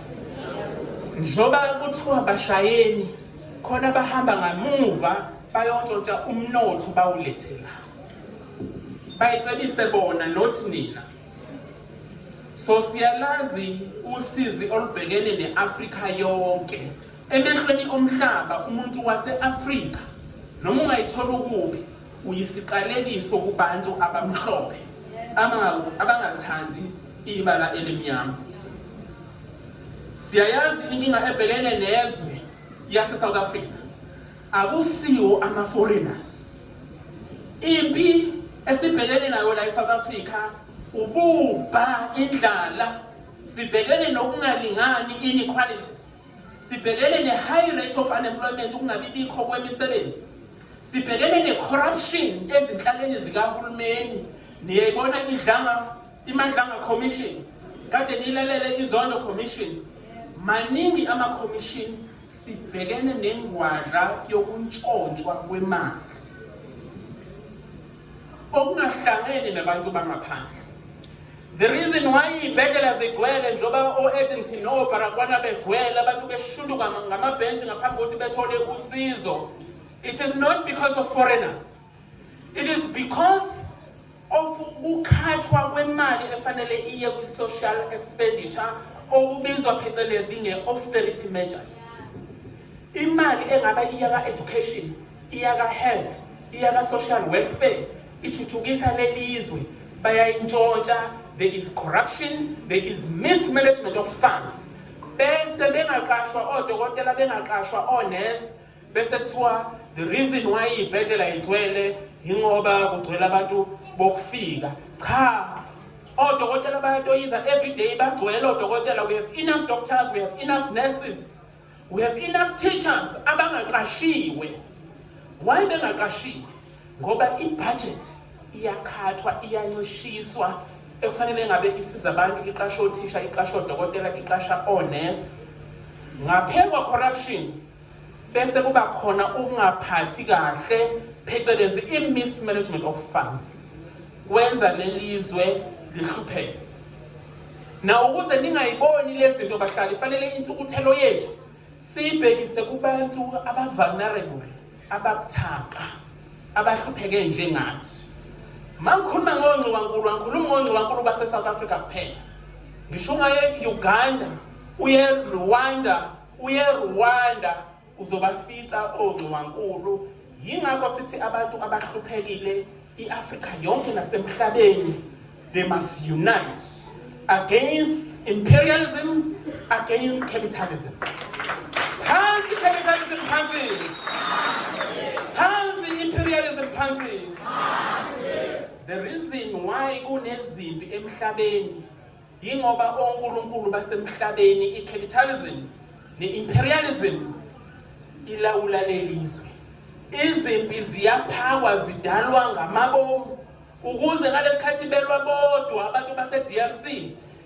Njengoba kuthiwa bashayeni khona bahamba ngamuva bayontshontsha umnotho bawulethe la. Bayicebise bona not nina. So siyalazi usizi olubhekene ne-Afrika yonke. Emehlweni omhlaba umuntu wase-Afrika noma ungayithola ukuphi uyisiqalekiso kubantu abamhlophe abangathandi ibala elimnyama. Siyayazi inkinga ebhekene nezwe yase South Africa. Akusiwo ama foreigners. Impi esibhekene nayo la eSouth Africa ububha indlala sibhekene nokungalingani inequalities sibhekene ne-high rate of unemployment ukungabi bikho kwemisebenzi sibhekene ne-corruption ezinhlakeni zikahulumeni niyayibona idlanga imadlanga commission kade nilalele izondo commission maningi ama-commission sibhekene nengwadla yokuntshontshwa kwemali okungahlangene nabantu bangaphandle The reason why iy'bhedlela zigcwele njengoba o-Addington noBarakwana begcwele abantu beshunduka ngamabhentshi ngaphambi kokuthi bethole usizo it is not because of foreigners it is because of ukukhathwa kwemali efanele iye kwi-social expenditure okubizwa phecelezi nge-austerity measures imali engaba iya ka-education iya ka-health iya ka-social welfare ithuthukisa lelizwe bayayintshontsha there is corruption there is mismanagement of funds bese bengaqashwa odokotela bengaqashwa onesi bese kuthiwa the reason why iy'bhedlela igcwele yingoba kugcwele abantu bokufika cha odokotela bayatoyiza every day bagcwele odokotela we have enough doctors we have enough nurses we have enough teachers abangaqashiwe why bengaqashiwe ngoba ibudget iyakhathwa iyancishiswa ekufanele ngabe isiza abantu iqasha othisha iqasha odokotela iqasha onesi ngaphe kwa-corruption bese kuba khona ukungaphathi kahle phecelezi i-mismanagement of funds kwenza lelizwe lihlupheke na ukuze ningayiboni lezi zinto bahlali fanele intukuthelo yethu siyibhekise kubantu aba-vulnerable ababuthaka abahlupheke njengathi mangikhuluma ngongxiwankulu angikhulumi ngongxiwankulu base-South Africa kuphela ngisho ungaye e-Uganda uye Rwanda uye Rwanda uzobafica ongxiwankulu yingakho sithi abantu abahluphekile i-Afrika yonke nasemhlabeni they must unite against imperialism against capitalism phansi capitalism phansi phansi imperialism phansi the reason why kunezimpi emhlabeni Yingoba onkulunkulu basemhlabeni i-capitalism ne-imperialism ilawula lelizwe. Izimpi ziyaphakwa zidalwa ngamabomu ukuze ngalesikhathi belwa bodwa abantu base-DRC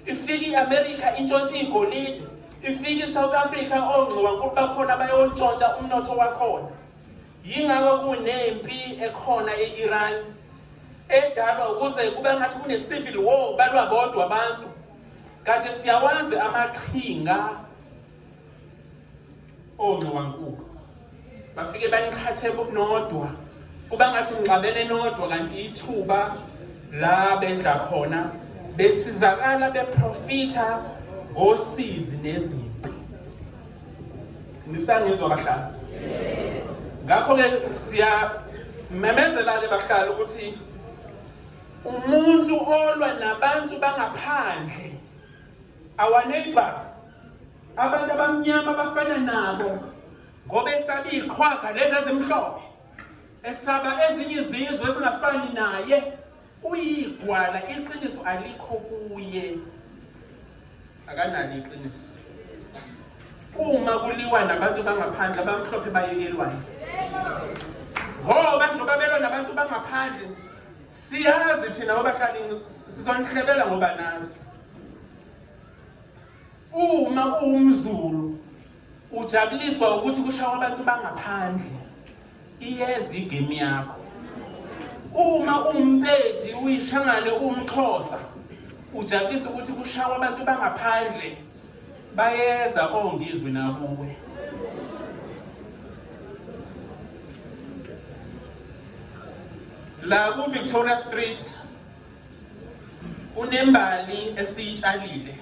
ifike i-America intshontshe igolide ifike i-South Africa ongxiwankulu bakhona bayontshontsha umnotho wakhona. Yingakho kunempi ekhona e-Iran edalwa ukuze kube ngathi kune-civil war balwa bodwa abantu kanti siyawazi amaqhinga ongxiwankulu bafike baniqhathe nodwa kuba ngathi nixabene nodwa kanti ithuba la bendla khona besizakala beprofitha ngosizi nezimpi Nisangizwa bahlali? Ngakho-ke siyamemezela-ke bahlali ukuthi umuntu olwa nabantu bangaphandle our neighbors abantu abamnyama abafana nabo ngoba esaba iqhwaga lezi ezimhlophe esaba ezinye izizwe ezingafani naye uyigwala iqiniso alikho kuye akanalo iqiniso uma kuliwa nabantu bangaphandle abamhlophe bayekelwayo ngoba njengoba belwa nabantu bangaphandle siyazi thina obahlali sizonihlebela ngoba nazi uma uwumzulu ujabuliswa ukuthi kushawa abantu bangaphandle iyeza igame yakho uma umpedi uyishangane umxhosa ujabulisa ukuthi kushawa abantu bangaphandle bayeza ongizwe nakuwe la ku Victoria Street kunembali esiyitshalile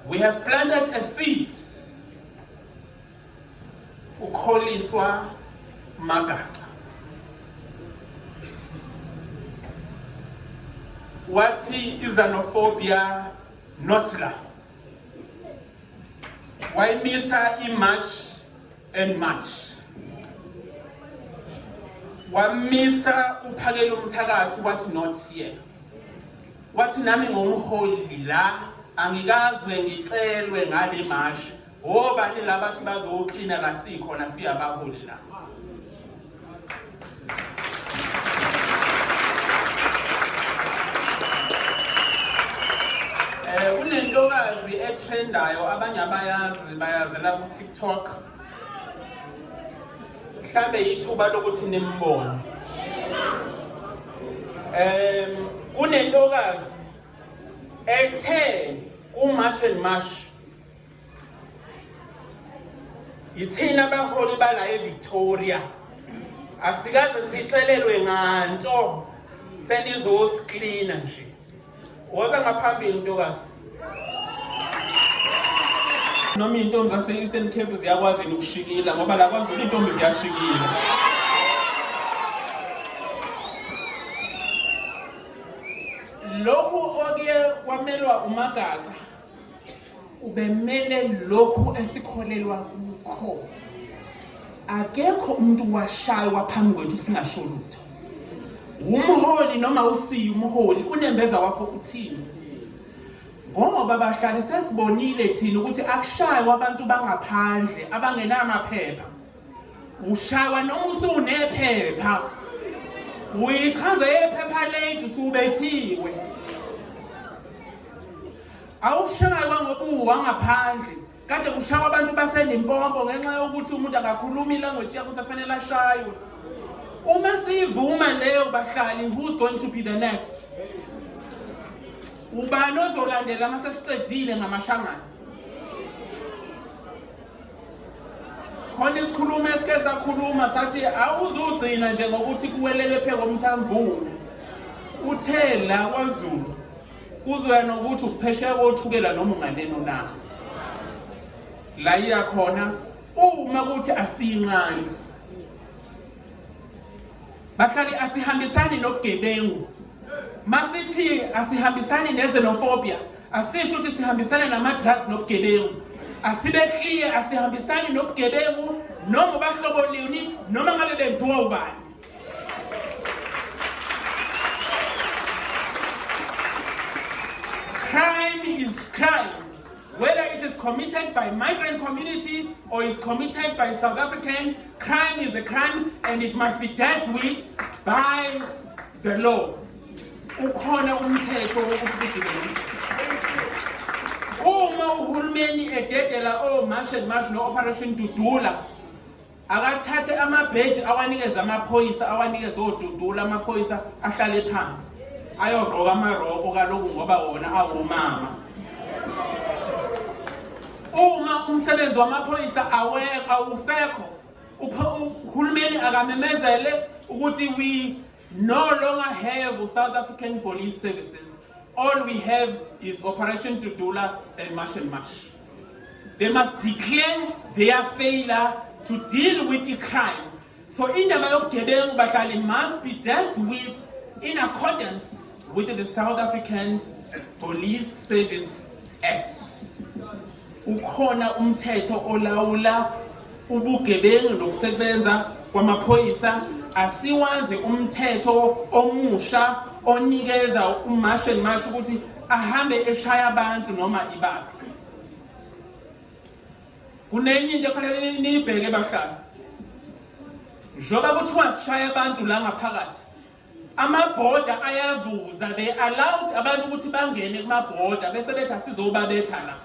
we have planted a seed ukholiswa magaca wathi izanophobia not la Wayimisa iMarch and March. Wamisa uphakela umthakathi wathi not here. Wathi nami ngomholi la angikazwe ngixelwe ngale mashi. Obani laba athi bazoklina la sikhona siyabaholi la. Eh kunentokazi etrendayo abanye abayazi bayazela ku TikTok. Mhlambe yithuba lokuthi nimbone. Kunentokazi ethe ku March and March Yithina abaholi bala eVictoria. Asikaze sixelelwe nganto senizosiklina nje. Woza ngaphambili ntokazi. Noma iy'ntombi zase-Eastern Cape ziyakwazi yini ukushikila ngoba la kwaZulu iy'ntombi ziyashikila. Lokhu okuye kwamelwa uMagaca Ubemele lokhu esikholelwa kukho. Akekho umuntu washaywa phambi kwethu singasho lutho. Umholi noma usiyi umholi unembeza wakho uthini? Ngoba bahlali sesibonile thina ukuthi akushaywa abantu bangaphandle abangenamaphepha. Ushaywa noma usunephepha. Uyichaza yephepha lethu usubethiwe. Awushaywa ngoba uwangaphandle. Kade kushawa abantu baseLimpopo ngenxa yokuthi umuntu akakhulumi ilanguage yakho usafanele ashaywe. Uma siyivuma leyo bahlali who's going to be the next? Ubani ozolandela uma sesiqedile ngamashangana? Khona isikhulumo esike sakhuluma sathi awuzugcina nje ngokuthi kuwelele phe komthamvula. Uthe la kwaZulu Kuzoya nokuthi uphesheya kothukela noma unganeno na. La iya khona uma kuthi asiyinqandi. Bahlali asihambisani nobugebengu. Masithi asihambisani ne-xenophobia, asisho ukuthi sihambisana nama-drugs nobugebengu. Asibe clear asihambisani nobugebengu noma bahlobo luni noma ngabe benziwa ubani. Crime is crime. Whether it is committed by migrant community or is committed by South African, crime is a crime and it must be dealt with by the law. Ukhona umthetho wokuthi kudilwe nomthetho. Uma uhulumeni ededela o-March and March no-Operation Dudula, Akathathe amabheji awanikeze amaphoyisa awanikeze odudula amaphoyisa ahlale phansi ayogqoka amaroko kaloku ngoba wona awomama. Uma umsebenzi wamaphoyisa awusekho uhulumeni akamemezele ukuthi we no longer have South African Police Services. All we have is Operation Dudula and March and March. They must declare their failure to deal with the crime. So indaba yobugebengu bahlali must be dealt with in accordance with the South African Police Service Act. Ukhona umthetho olawula ubugebengu nokusebenza kwamaphoyisa asiwazi umthetho omusha onikeza uMarch and March ukuthi ahambe eshaya abantu noma ibaphi. Kunenye into efanele niyibheke bahlali. Njengoba kuthiwa sishaya abantu la ngaphakathi amabhoda ayavuza they allowed abantu ukuthi bangene kumabhoda bese bethi asizobabetha la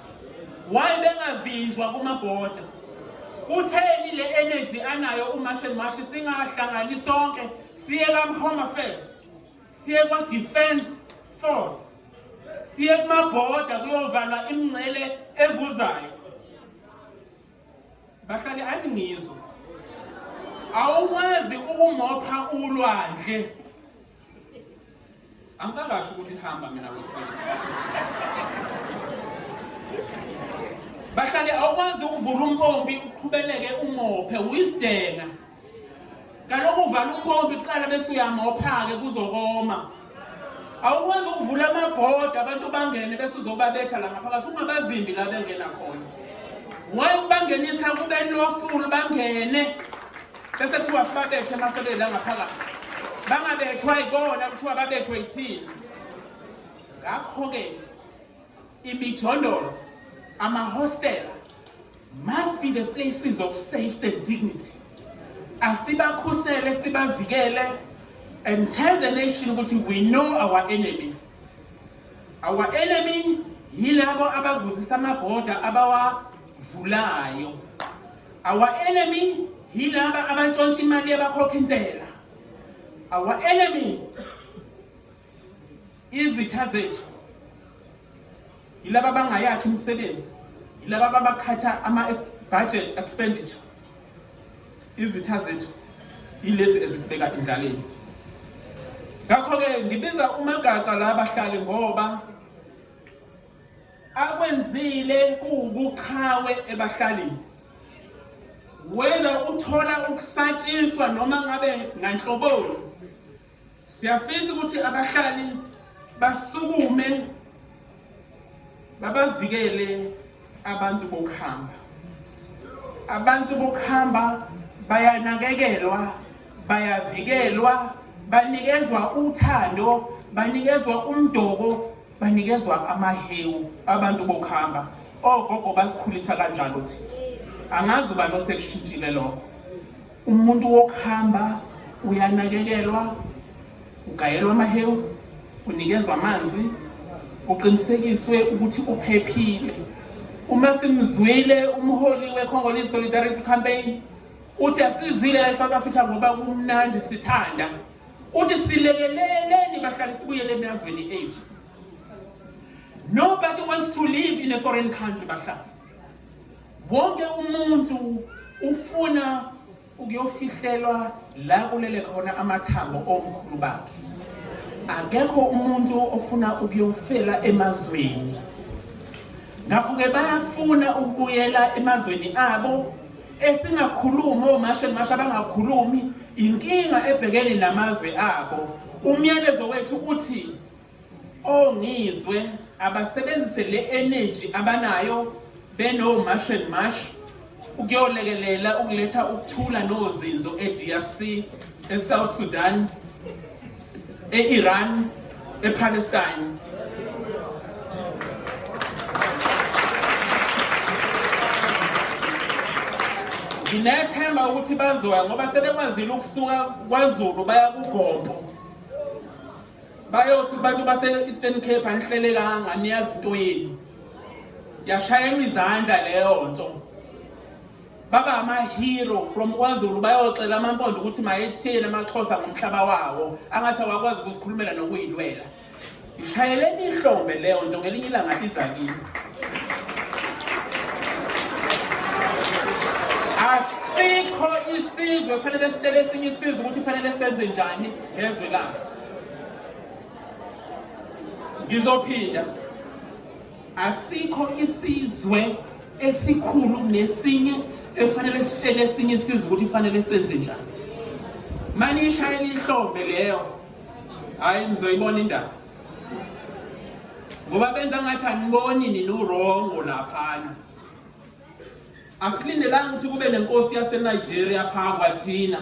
why bengavinjwa kumabhoda kutheni le energy anayo uMarch and March singahlangani sonke siye ka-Home Affairs siye kwa-Defence Force siye kumabhoda kuyovalwa imingcele evuzayo Bahlali aningizwa. Awukwazi ukumopha ulwandle. Angikakasho ukuthi hamba mina wekhwelisa. Bahlali awukwazi ukuvula umpompi uqhubeleke umophe uyisidenge. Kaloku uvala umpompi kuqala bese uyamopha-ke kuzokoma. Awukwazi ukuvula amabhoda abantu bangene bese uzobabetha la ngaphakathi ungabavimbi la bengena khona. Ngokubangenisa kube lawful bangene bese kuthiwa sibabethe emasebeni ngaphakathi. Bangabethwa yibona kuthiwa babethwe yithina. Ngakho-ke imijondolo, amahostela must be the places of safety and dignity. Asibakhusele sibavikele and tell the nation ukuthi we know our enemy. Our enemy yilabo abavuzisa amabhoda abawavulayo. Our enemy yilaba abantshontsha imali yabakhokha intela. Our enemy izitha zethu yilaba abangayakhi imisebenzi, yilaba abakhatha ama-budget expenditure. Izitha zethu yilezi ezisibeka endlaleni. Ngakho-ke ngibiza uMagaca la bahlali ngoba akwenzile kuwubuqhawe ebahlalini. Wena uthola ukusatshiswa noma ngabe nganhloboni. Siyafisa ukuthi abahlali basukume babavikele abantu bokuhamba. Abantu bokuhamba bayanakekelwa, bayavikelwa, banikezwa uthando, banikezwa umdoko, banikezwa amahewu abantu bokuhamba. Ogogo basikhulisa kanjalo thina. Angazi ubani osekushintshile lokho. Umuntu wokuhamba uyanakekelwa, ugayelwa amahewu, unikezwa amanzi, kuqinisekiswe ukuthi uphephile. Uma simzwile umholi we-Congolese Solidarity Campaign uthi asizile la e-South Africa ngoba kumnandi sithanda, uthi silekeleleni bahlale sibuyele emazweni ethu. Nobody wants to live in a foreign country bahlali. Wonke umuntu ufuna ukuyofihlelwa la kulele khona amathambo omkhulu bakhe. Akekho umuntu ofuna ukuyofela emazweni. Ngakho-ke bayafuna ukubuyela emazweni abo esingakhulumi omashe masha abangakhulumi inkinga ebhekene namazwe abo. Umyalezo wethu uthi Ongizwe abasebenzise le energy abanayo beno March and March ukuyolekelela ukuletha ukuthula nozinzo e-DRC, e-South Sudan, e-Iran, e-Palestine. Nginethemba ukuthi bazoya ngoba sebekwazile ukusuka kwaZulu baya kuGompo. Bayothi kubantu base-Eastern Cape anihlelekanga niyazi into yenu. Yashayelwa izandla leyo nto. Baba ama-hero from KwaZulu bayoxela amaMpondo ukuthi mayethiyele amaXhosa ngomhlaba wawo angathi awakwazi ukuzikhulumela nokuyilwela. Ishayeleni ihlombe leyo nto ngelinye ilanga iza kimi. Asikho isizwe kufanele sitshele esinye isizwe ukuthi kufanele senze njani ngezwe laso. Ngizophinda, asikho isizwe esikhulu kunesinye efanele sitshele esinye isizwe ukuthi kufanele senze njani. Manishayela ihlombe leyo, hhayi nizoyibona indaba ngoba benza ngathi aniboni nina urongo laphana. Asilindelanga ukuthi kube nenkosi yaseNigeria pha kwathina,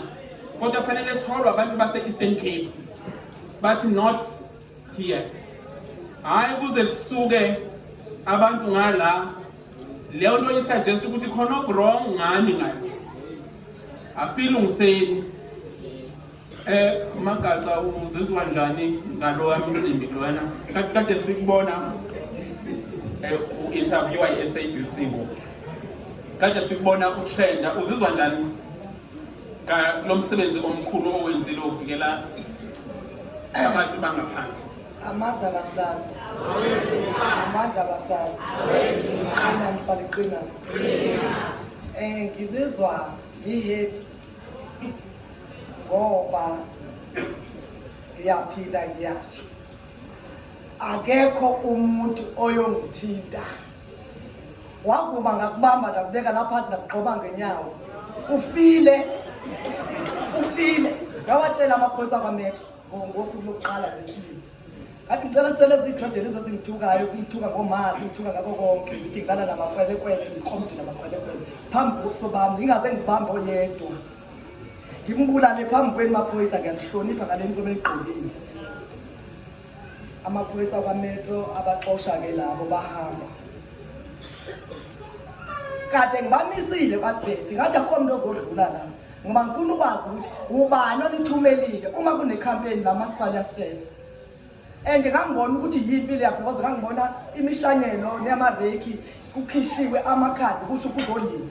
kodwa fanele siholwe abantu base-Eastern Cape bathi not here. Hhayi kuze kusuke abantu ngala, leyo nto isuggest ukuthi khona oku-wrong ngani ngani. Asilungiseni. Magaca uzizwa njani ngalowa mcimbi lwana? Kade sikubona u-interviewer i-SABC ngoku. Kade sikubona utrenda, uzizwa njani ngalo msebenzi omkhulu owenzile wokuvikela abantu bangaphandle? Amandla abahlali. Amandla abahlali. Qina mhlali qina. Ngizizwa ngihappy ngoba ngiyaphila ngiyasho akekho umuntu oyongithinta wakuma ngakubamba ndakubeka lapha phansi ngakugxoba ngenyawo ufile ufile ngawatshela amaphoyisa kwametro ngosuku lokuqala lesibili. Ngathi ngicela sisele zidode lezi ezingithukayo, zingithuka ngoma, zingithuka ngakho konke, zithi ngilala namakwelekwele, ngiqomde namakwelekwele phambi kobuso bami, ngingaze ngibambe oyedwa. Ngimbulale phambi kwenu maphoyisa, ngiyanihlonipha ngale uniform enigqokile. Amaphoyisa kwaMetro abaxosha-ke labo bahamba. Kade ngibamisile kwaBetty, ngathi akukho muntu ozodlula la ngoba ngifuna ukwazi ukuthi ubani onithumelile uma kune-campaign la masipala uyasitshela. And ngangibona ukuthi yimpi leya because ngangibona imishanyelo neyamarekhi kukhishiwe amakhadi ukuthi kuzoliwa.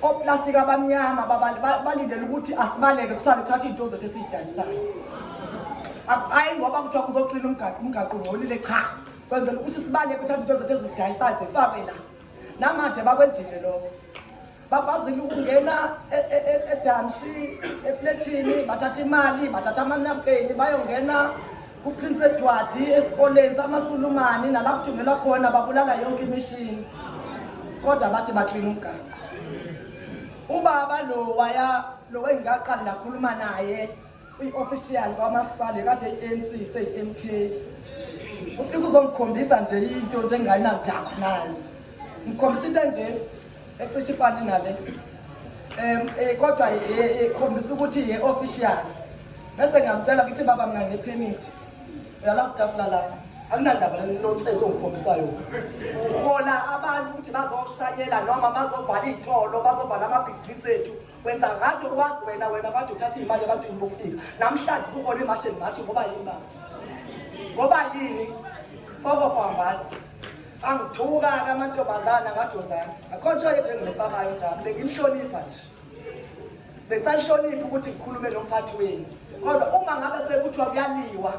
Oplastiki abamnyama balindele ukuthi asibaleke kusale kuthatha iy'nto zethu esiyidayisayo. Hayi ngoba kuthiwa kuzoklina umgaqo, umgaqo ungcolile, cha. Kwenzela ukuthi sibaleke kuthatha into zethu ezizidayisayo zifakwe la. Namanje bakwenzile lokho. Bakwazile ukungena edamshi, eflethini, bathatha imali, bathatha amanapkeni, bayongena kuPrince Edward esikoleni samaSulumani nala kuthungelwa khona babulala yonke imishini. Kodwa bathi baklina umgaqo. Ubaba lo waya lo engaqali ngakhuluma naye uyi-official kwamasipala kade i-ANC seyi-MK. Ufike uzongikhombisa nje into nje enginganandaba nayo. Ngikhombisa into nje ecishe ifane nale. Kodwa ikhombisa ukuthi ye-official. Bese ngiyamcela ngithi baba mina ngine-permit. Uyalazi itafula lakho. Akunandaba le nonsense ongikhombisayo yona. Uhola abantu ukuthi bazoshanyela noma bazobhala iy'tolo, bazobhala amabhizinisi ethu. Wenza ngathi uwazi wena wena kade uthatha iy'mali ebantwini bokufika. Namhlanje usuhola imashi and mashi ngoba yini baba? Ngoba yini? Foko hambani. Angithuka-ke amantombazane angadozana. Akho nto yedwa engimesabayo njalo. Bengimhlonipha nje. Bengisahlonipha ukuthi ngikhulume nomphathi wenu. Kodwa uma ngabe sekuthiwa kuyaliwa,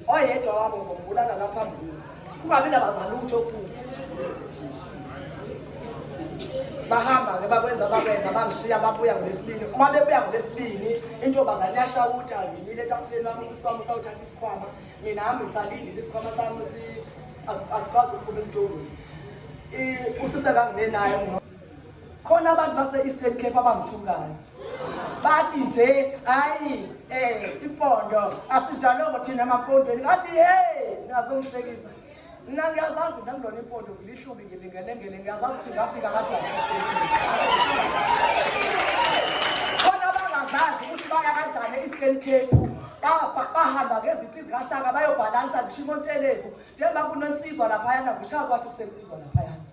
oyedwa wabo ngizombulala la phambili. Kungabi nabazalutho futhi. Bahamba-ke bakwenza bakwenza bangishiya babuya ngolwesibini. Uma bebuya ngolwesibini, intombazane iyashawuta ngimile etafuleni wami usisi wami usawuthatha isikhwama. Mina hamba ngisalindile isikhwama sami asikwazi ukuphuma esitolweni. Usisi enganginenayo khona abantu base-Eastern Cape abangithukayo bathi nje hayi impondo asijalongo thina emampondweni. Ngathi hey, ningazongihlekisa mina, ngiyazazi mina ngilona impondo, ngilihlubi ngilingelengele, ngiyazazi ukuthi ngafika kanjani e-Eastern Cape. Khona abangazazi ukuthi baya kanjani e-Eastern Cape, bahamba ngezimpi zikaShaka bayobhalansa ngisho imonteleku njengoba kunonsizwa laphayana, ngishaya kwathi kusensizwa laphayana.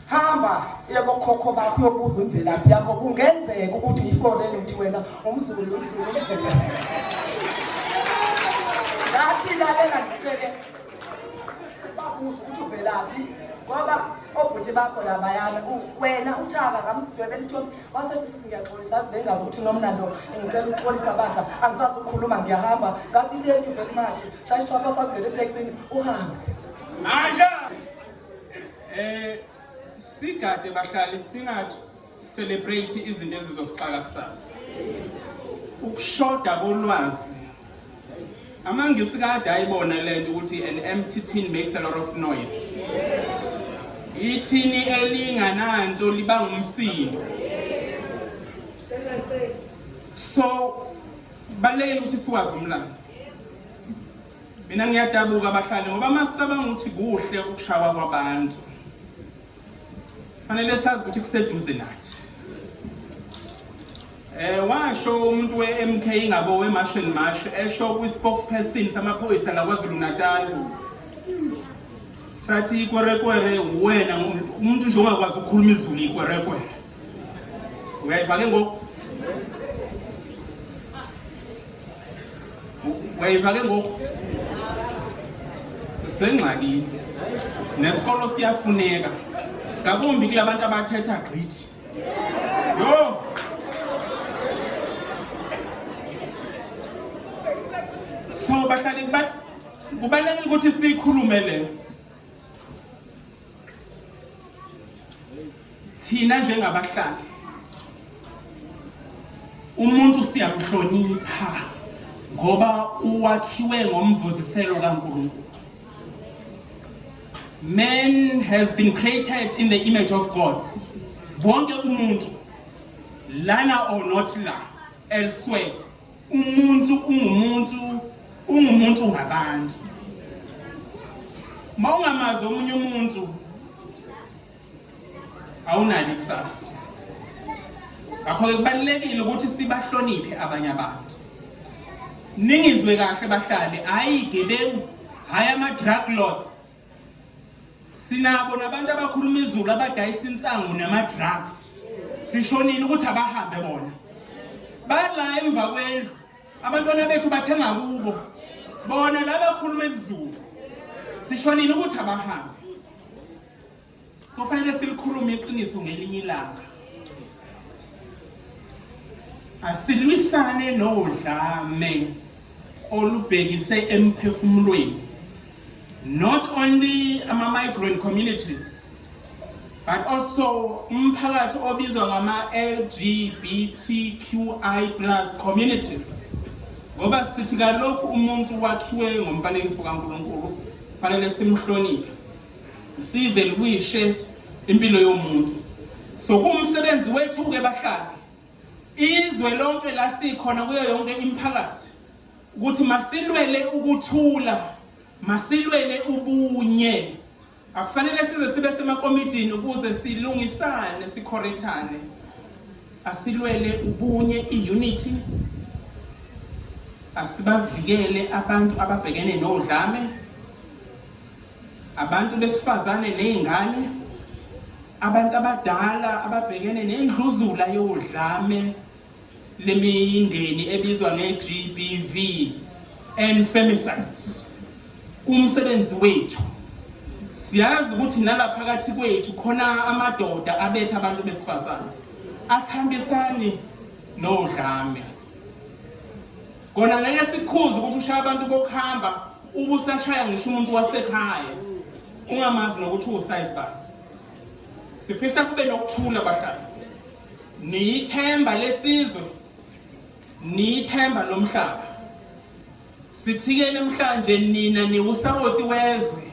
Hamba uye kokhokho bakho uyobuza imvelaphi yakho. Kungenzeka ukuthi uyiforeni uthi wena umZulu, umZulu, umZulu. Ngathi lalela ngitshele, babuza ukuthi uvelaphi ngoba obhuti bakho labayana wena uShaka ngamdwebela isithombe. Wasethi sisi ngiyaxolisa, azi bengazi ukuthi unomlando, ngicela ukuxolisa bandla, angisazi ukukhuluma ngiyahamba. Ngathi thank you very much, shaya isithwapha sakho ngene etekisini uhambe. Mandla! Sigade bahlali singa celebrate izinto ezizosixaka kusasa. Ukushoda kolwazi. AmaNgisi kade ayibona lento ukuthi an empty tin makes a lot of noise. Ithini elingananto libanga umsindo. So balekile ukuthi siwazi umlando. Mina ngiyadabuka abahlali ngoba masicabanga ukuthi kuhle ukushawa kwabantu. Fanele sazi ukuthi kuseduze nathi. Washo umuntu we-MK ngabo we-March and March esho kwi-spokesperson samaphoyisa la KwaZulu Natal. Sathi ikwerekwere wena umuntu nje ongakwazi ukukhuluma isiZulu ikwerekwere. Uyayiva ke ngoku? Uyayiva ke ngoku? Sisengxakini. Nesikolo siyafuneka. Ngakumbi kulabantu abathetha gqithi. Yo! So bahlali kubalulekile ukuthi sikhulume le. Thina njengabahlali umuntu siyamhlonipha ngoba uwakhiwe ngomvuziselo kaNkulunkulu. Man has been created in the image of God. Wonke umuntu lana or not la elsewhere, umuntu ungumuntu. Ungumuntu ngabantu. Uma ungamazi omunye umuntu awunalo ikusasa. Ngakho-ke kubalulekile ukuthi sibahloniphe abanye abantu. Ningizwe kahle bahlali, hhayi igebengu, hhayi ama-drug lords. Sinabo nabantu abakhuluma izulu abadayisa insangu nama-drugs. Sishonile ukuthi abahambe bona. Bala emva kwendlu, abantwana bethu bathenga kubo. Bona laba khuluma isiZulu. Sishonile ukuthi abahambe. Kufanele silikhulume iqiniso ngelinye ilanga. Asilwisane nodlame olubhekise emphefumulweni. Not only ama-migrant communities but also umphakathi obizwa ngama-LGBTQI plus communities ngoba sithi kalokhu umuntu wakhiwe ngomfanekiso kaNkulunkulu fanele simhloniphe sive lwishe impilo yomuntu so kumsebenzi wethu ke bahlali izwe lonke la sikhona kuyo yonke imiphakathi ukuthi masilwele ukuthula masilwele ubunye akufanele size sibe semakomidini ukuze silungisane sikhorethane asilwele ubunye iunity asibavikele abantu ababhekene nodlame abantu besifazane nezingane abantu abadala ababhekene nendluzula yodlame lemindeni ebizwa nge-GBV and femicide kumsebenzi wethu siyazi ukuthi nalaphakathi kwethu khona amadoda abetha abantu besifazane asihambisani nodlame Kona ngeke sikukhuze ukuthi ushaya abantu bokuhamba ubusashaya ngisho umuntu wasekhaya ungamazi nokuthi uwusayizi bani. Sifisa kube nokuthula bahlali. Niyithemba lesizwe, niyithemba lomhlaba. Sithike namhlanje nina niwusawoti wezwe.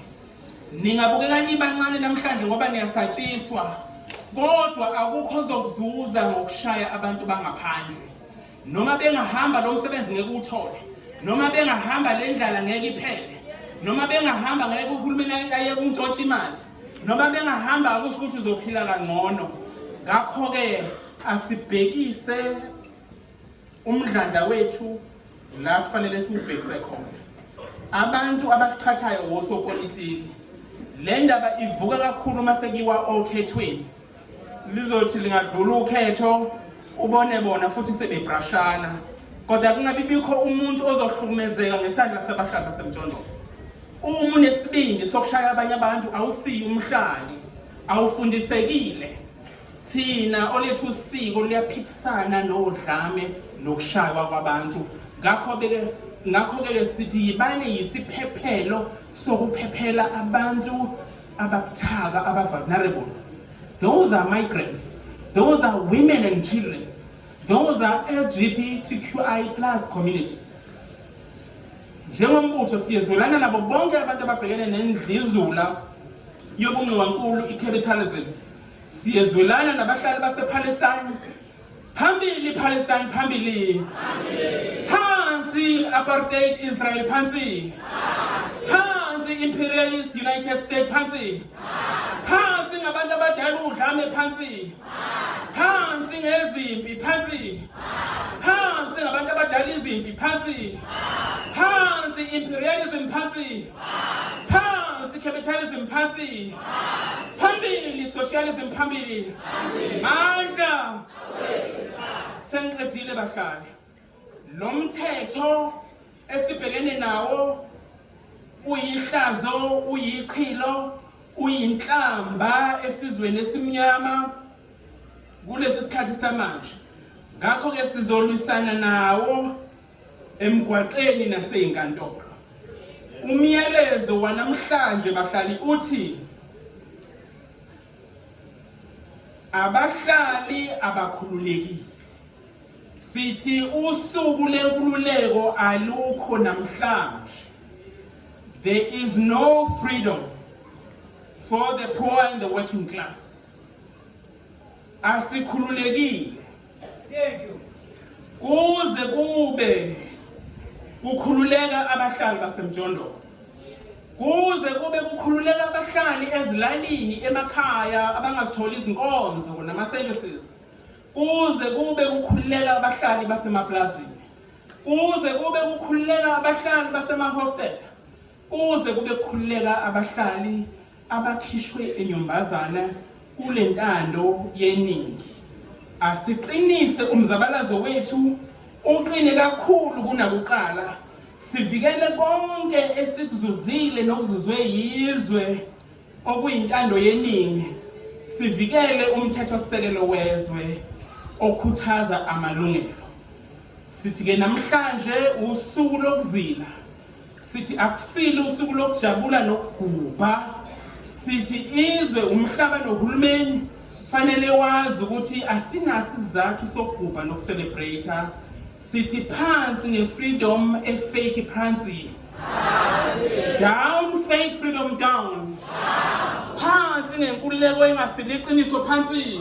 Ningabukeka nibancane namhlanje ngoba niyasatshiswa kodwa akukho ozokuzuza ngokushaya abantu bangaphandle. Noma bengahamba lo msebenzi ngeke uwuthole, noma bengahamba le ndlala ngeke iphele, noma bengahamba ngeke uhulumeni ayeke ukuntshontsha imali, noma bengahamba akusho ukuthi uzophila kangcono. Ngakho-ke asibhekise umdlandla wethu la kufanele siwubhekise khona. Abantu abasiqhathayo wosopolitiki. Le ndaba ivuka kakhulu uma sekuyiwa okhethweni. Lizothi lingadlula ukhetho ubone bona futhi sebebrashana kodwa kungabi bikho umuntu ozohlukumezeka ngesandla sabahlali basemjondolo. Uma unesibindi sokushaya abanye abantu awusiyi umhlali, awufundisekile. Thina olethu usiko luyaphikisana nodlame nokushaywa kwabantu. Ngakho-ke ngakho-ke sithi yibani yisiphephelo sokuphephela abantu ababuthaka aba-vulnerable. Those are migrants. Those are women and children. Those are LGBTQI plus communities. Njengombutho siyezwelana nabo bonke abantu ababhekene nendlizula yobungxiwankulu i-capitalism. Siyezwelana nabahlali basePalestine. Phambili Palestine phambili. Phansi apartheid Israel phansi. Phansi imperialist United States phansi. Phansi ngabantu abadala udlame phansi. Phansi ngezimpi phansi. Phansi ngabantu abadala izimpi phansi. Phansi imperialism phansi. Phansi capitalism phansi. Phambili socialism phambili. Mandla. Sengiqedile bahlali. Lo mthetho esibhekene nawo uyihlazo, uyichilo, uyinhlamba esizweni esimnyama kulesi sikhathi samanje. Ngakho-ke sizolwisana nawo emgwaqeni naseyinkantolo. Umyalezo wanamhlanje bahlali uthi abahlali abakhululekile. Sithi usuku lenkululeko alukho namhlanje. There is no freedom for the poor and the working class. Asikhululekile. Thank you. Kuze kube Kukhululeka abahlali basemjondolo. Kuze kube kukhululeka abahlali ezilalini emakhaya abangazitholi izinkonzo nama-services. Kuze kube kukhululeka abahlali basemaplazini. Kuze kube kukhululeka abahlali basemahostela. Kuze kube kukhululeka abahlali abakhishwe enyumbazana kule ntando yeningi. Asiqinise umzabalazo wethu uqine kakhulu kunakuqala, sivikele konke esikuzuzile nokuzuzwe yizwe okuyintando yeningi, sivikele umthethosisekelo wezwe okhuthaza amalungelo. Sithi-ke namhlanje usuku lokuzila. Sithi akusilo usuku lokujabula nokugubha. Sithi izwe, umhlaba nohulumeni fanele wazi ukuthi asinaso isizathu sokugubha nokucelebrate. Sithi phansi nge-freedom e-fake phansi. Down fake freedom down. Phansi ngenkululeko engasile iqiniso phansi.